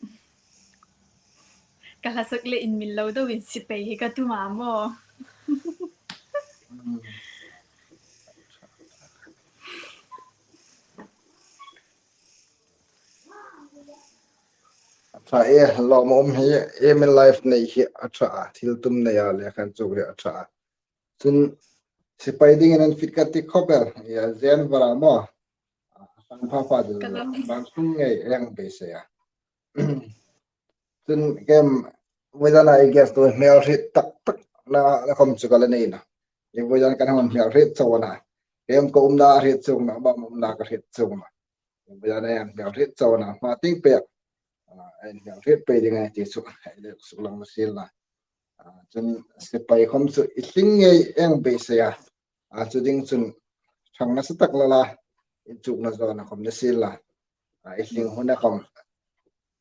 ka hla sak le inmil lo deuin si pei hi ka tum a maw. Mm. A ṭha e, lawmum hi, aim in life nei hi a ṭha, thil tum nei a le khan chu hi a ṭha. Chun sipai dingin an fit ka ti khop el, ia zen vara maw. A sang pha pha dil. Ka dam. Bang sung ngei eng beisei a. Chun kem, vawizana i guest tu hmel hriet tak tak na le khom chu ka la nei na. I vawizan kan hon hmel hriet chau na. Kem ka umna hriet chau na, ba umna ka hriet chau na. Vawizan ei hmel hriet chau na. Hma ting pek. A, ei hmel hriet pei ding ei ti chu. Ei le suk lang na sil na. A, chun sipai khom chu i tling ngei eng beisei a. A, chu ding chun thang nasa tak la la. I chukna zawna khom na sil la. A, i tling huna khom.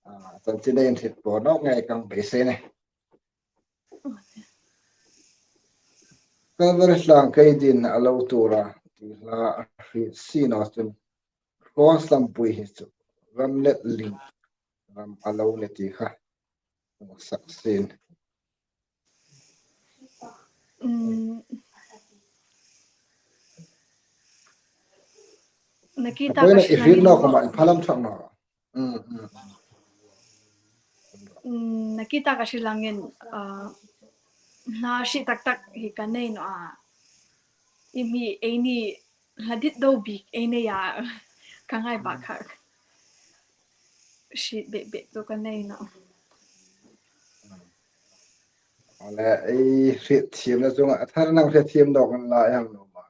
A, chanchin ei hriet po nawk ngei kang beisei ne. Kalvari tlang kei din a lo tura, ti hla a hriet si naw chun, Cross lampui hi chu, ram let ling, ram a lo le ti kha, sak sin. Mm. Nakita ka hriet naw khom a, i phalam thak naw. Mm, mm, mm. Mm, nakita ka hriet langin, ah, hla hriet tak tak hi ka nei naw a. I mi ei ni hla dit do bik ei nei a. Ka ngai bak kha. Hriet bek bek chu ka nei naw. A le, ei hriet thiemna chunga, a thar nang hriet thiem dawk an la ei hang naw ma.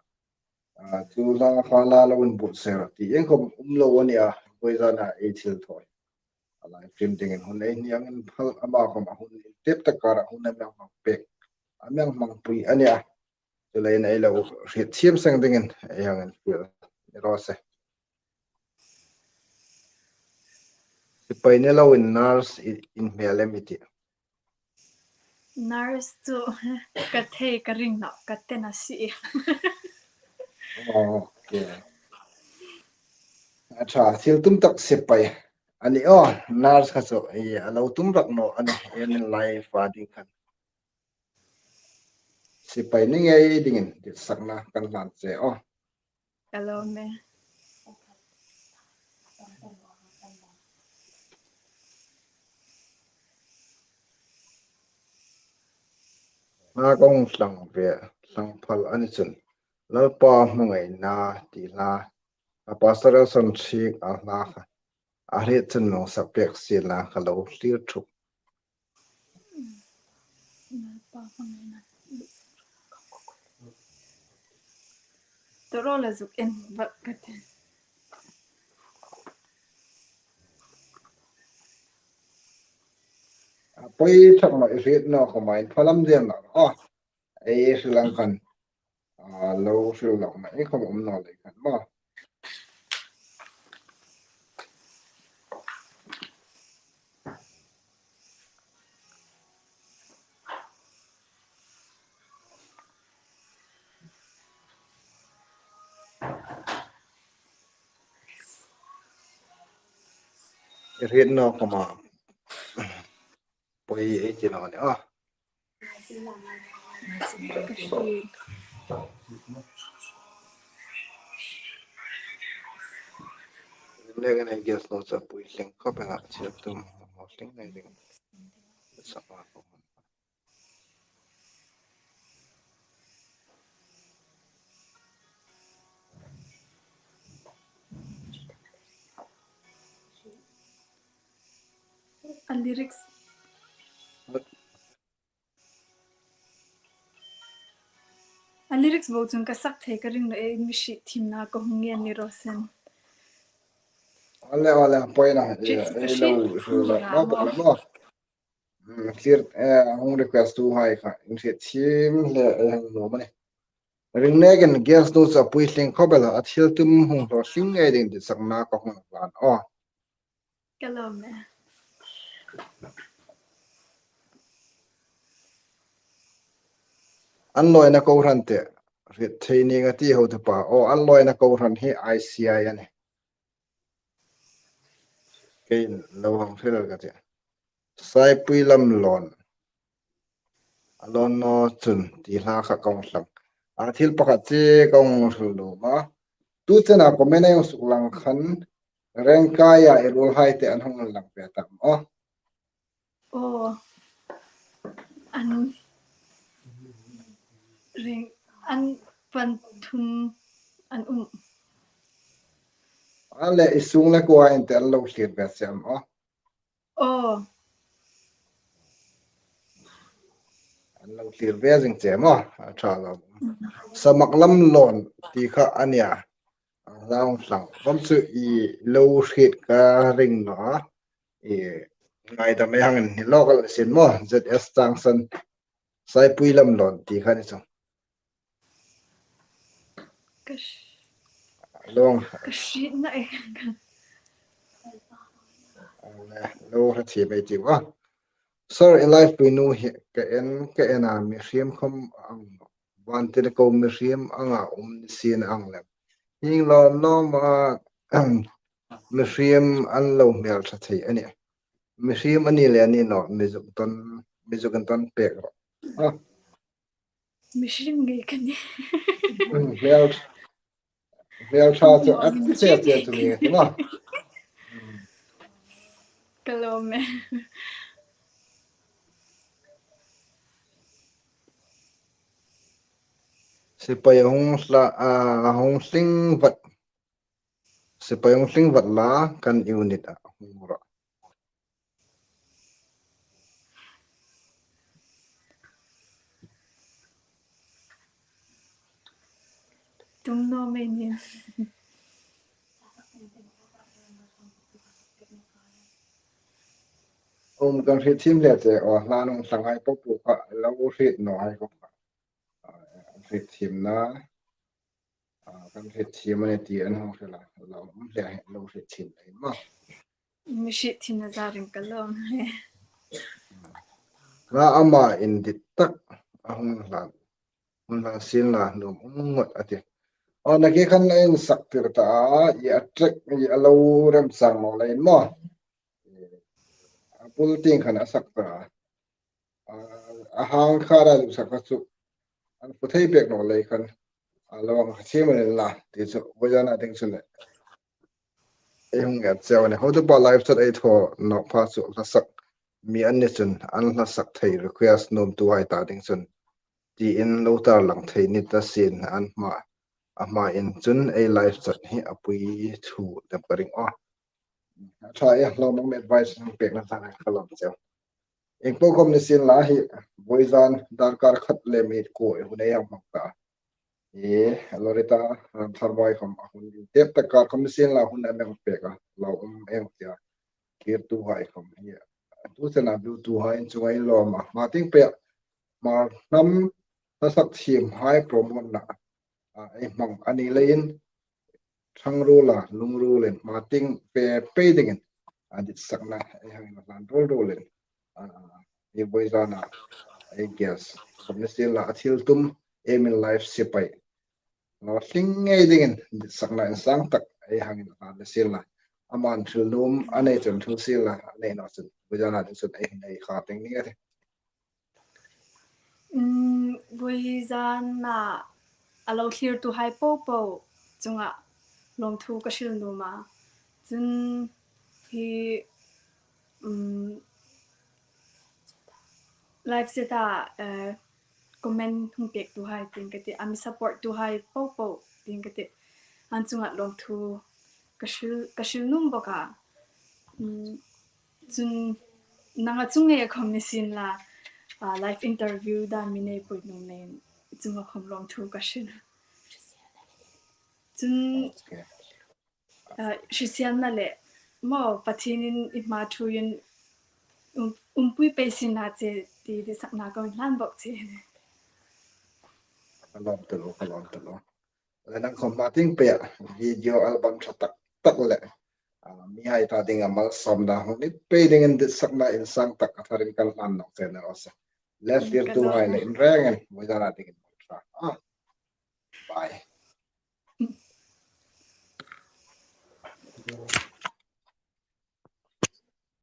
A, chu hla kha la lo inbuotsai rawh ti ieng khom um lo a nih a, vawizana ei thil thaw. A live stream dingin hun ei hniang inphal, ama khom a hun intep tak kara hun a mi hmang pek, a mi hmangpui a nih a. Chuleiin ei lo hriet thiem seng dingin ei hang infiel ni raw se. Sipai ni loin nurse i, in hmel em i ti. Nurse chu ka thei ka ring naw, ka ten a si. Ok. A ṭha, thil tum tak sipai a ni aw, nurse kha chu, i, a lo tum rak naw a nih, en in life a ding khan. Sipai ni ngei dingin ditsakna kan hlan che aw. Ka lawm e. Hla kong hlang ve, hlang phal a ni chun, Lalpa hmangaina ti hla, a Pastor Elson Thik a hla kha, a hriet chun mi hung sak pek sien la ka lo thlir thuk. Toro la zuk en bak ka ti. A poi thak ma i hriet naw khom a, in phalam zel naw. Oh, ei hriet lang khan. A, lo hril lawkna ei khom um naw lei khan maw. I hriet naw khom a. Poi ei ti naw ni a. Nek en ei guest nu chu a pui tling khop el a, thil tum hmang tling nei ding. Sa ma ko. A lyrics. A lyrics bo chun ka sak thei ka ring naw e, mi hriet thiemna ka hung ngen ni raw se. Ole, ole, poi na, e, e, lo, lo, lo, lo, lo. Mm, clear, e, hung request tu hai kha, in hriet thiem le, e, hang lo mani. Ring nekin guest nu chu a pui tling khop el a, a thil tum hung hlaw tling ngei ding ditsakna ka hung hlan. Oh. Ka lawm e. An lawina kohran te, hriet thei ning a ti ho te pa. Oh, an lawina kohran hi I C I a nih. Keiin lo hang hril ka ti. Saipui Lamlawn. A lawn naw chun ti hla kha ka hung hlang. A thil pakhat chu ka hung hril nuom a. Tu chena comment a hung suklang khan Rengkaia i ruolhai te an hung lang ve tam aw. Aw. An reng an pathum an um. A le i sung le kuo in te an lo thlir ve sem aw. Aw. An lo thlir ve zing che maw, a ṭha lo. Samak lam lawn ti kha a nia. A hla hung hlang. Khom chu i lo hriet ka ring naw a. I ngaidam ei hang ni local sin maw, Z S Changsan. Saipui lam lawn ti kha ni chu. Ka sh- Long. Ka hrietna e. Lo hre thiem ei tiu a. Sir, i live pui nu hi ka en, ka en a, mihriem khom ang. Vantirko mihriem anga um ni sien ang lem. Hieng lawn lawm a, mihriem an lo hmel ṭha thei a nih. Mihriem a ni le a ni naw, mi zuk ton, mi zuk an ton pek ro. Ah. Mihriem ngei ka nih. Hmm, hmel, hmel ṭha chu a che che chu ni ka nih. Ka lawm e. Sipai hung hla, a, hung hling vat. Sipai hung hling vat la kan unit a hung rawh. Tum naw mei nih. Um, kan hriet thiem le che, aw, hla hung hlanghai po po kha lo hriet naw hai kha. A, hriet thiemna. A, kan hriet thiem a ni ti an hung hril a, lo um hle, lo hriet thiem le maw. Mi hriet thiemna zarin ka lawm hle. Hla ama indit tak a hung hlan. Hung hlan sien la nuom um ngot a ti. Aw, nakie khan a insak tir ta a, i a track, i a lo remchang naw leiin maw. A bul tieng khan a sak ta a. A, a hang kha ra zuk sak kha chu an pu thei pek naw lei khan a lo ang kha thiem a ni la ti chu vawizana ding chu le. Ei hung ngen cheu a nih. Hotupa live chat ei thaw nawk pha chu hla sak mi an ni chun an hla sak thei request nuomtuhai ta ding chun tiin lo tarlang thei ni ta sien an hma, a hmain chun ei live chat hi a pui thu lem ka ring aw. A ṭha e, lawmman advice hung pekna ta ka lawm cheu. Ieng po khom ni sien la hi, vawizan darkar khat le minute kuo hun ei hang hmang ta. E, Lorita Ramtharboi khom a hun tep tak kar khom ni sien la hun a mi hang pek a, lo um eng tia. Kir tu hai khom hi. Tu chena du tu hai chu ei lawm a. Hma tieng pei a. Hmar hnam hla sak thiemhai promote na. A, ei hmang a ni leiin ṭhangruol a, lungruolin, hma tieng pei pei dingin, a, ditsakna ei hang inhlan ruol ruolin, a, i vawizana, I guess, khom ni sien la a thil tum, ei min live sipai. Lo hling ngei dingin, ditsakna insang tak ei hang inhlan ni sien la. Aman thil nuom a nei chun thil sien la, a nei naw chun, vawizana ding chun ei hang nei kha ding ni a ti. Um, vawizana a lo thlirtuhai po po chunga lawmthu ka hril nuom a. Chun hi, um, live chat a, eh, comment hung pektuhai tiin ka ti, a mi supporttuhai po po tiin ka ti. An chunga lawmthu ka hril, ka hril nuom bawk a. Um, chun nanga chunga khom ni sien la, ah, live interview dan mi nei pui nuom leiin chunga khom lawmthu ka hril. Chun, okay. Ah, hrisel na le maw Pathienin i hma thuin um, umpui pei sien la che ti ditsakna ka inhlan bawk che. Ka lawm taluo, ka lawm taluo. Le nang khom hma tieng pei a video album ṭha tak tak le, ah, mihai ta dinga malsawmna hung ni pei dingin ditsakna insang tak a tharin kan hlan nawk che ni raw se. Le, mm, ka lawm. Thlirtuhai le inrengin vawizana dingin ṭha. Ah. Bye.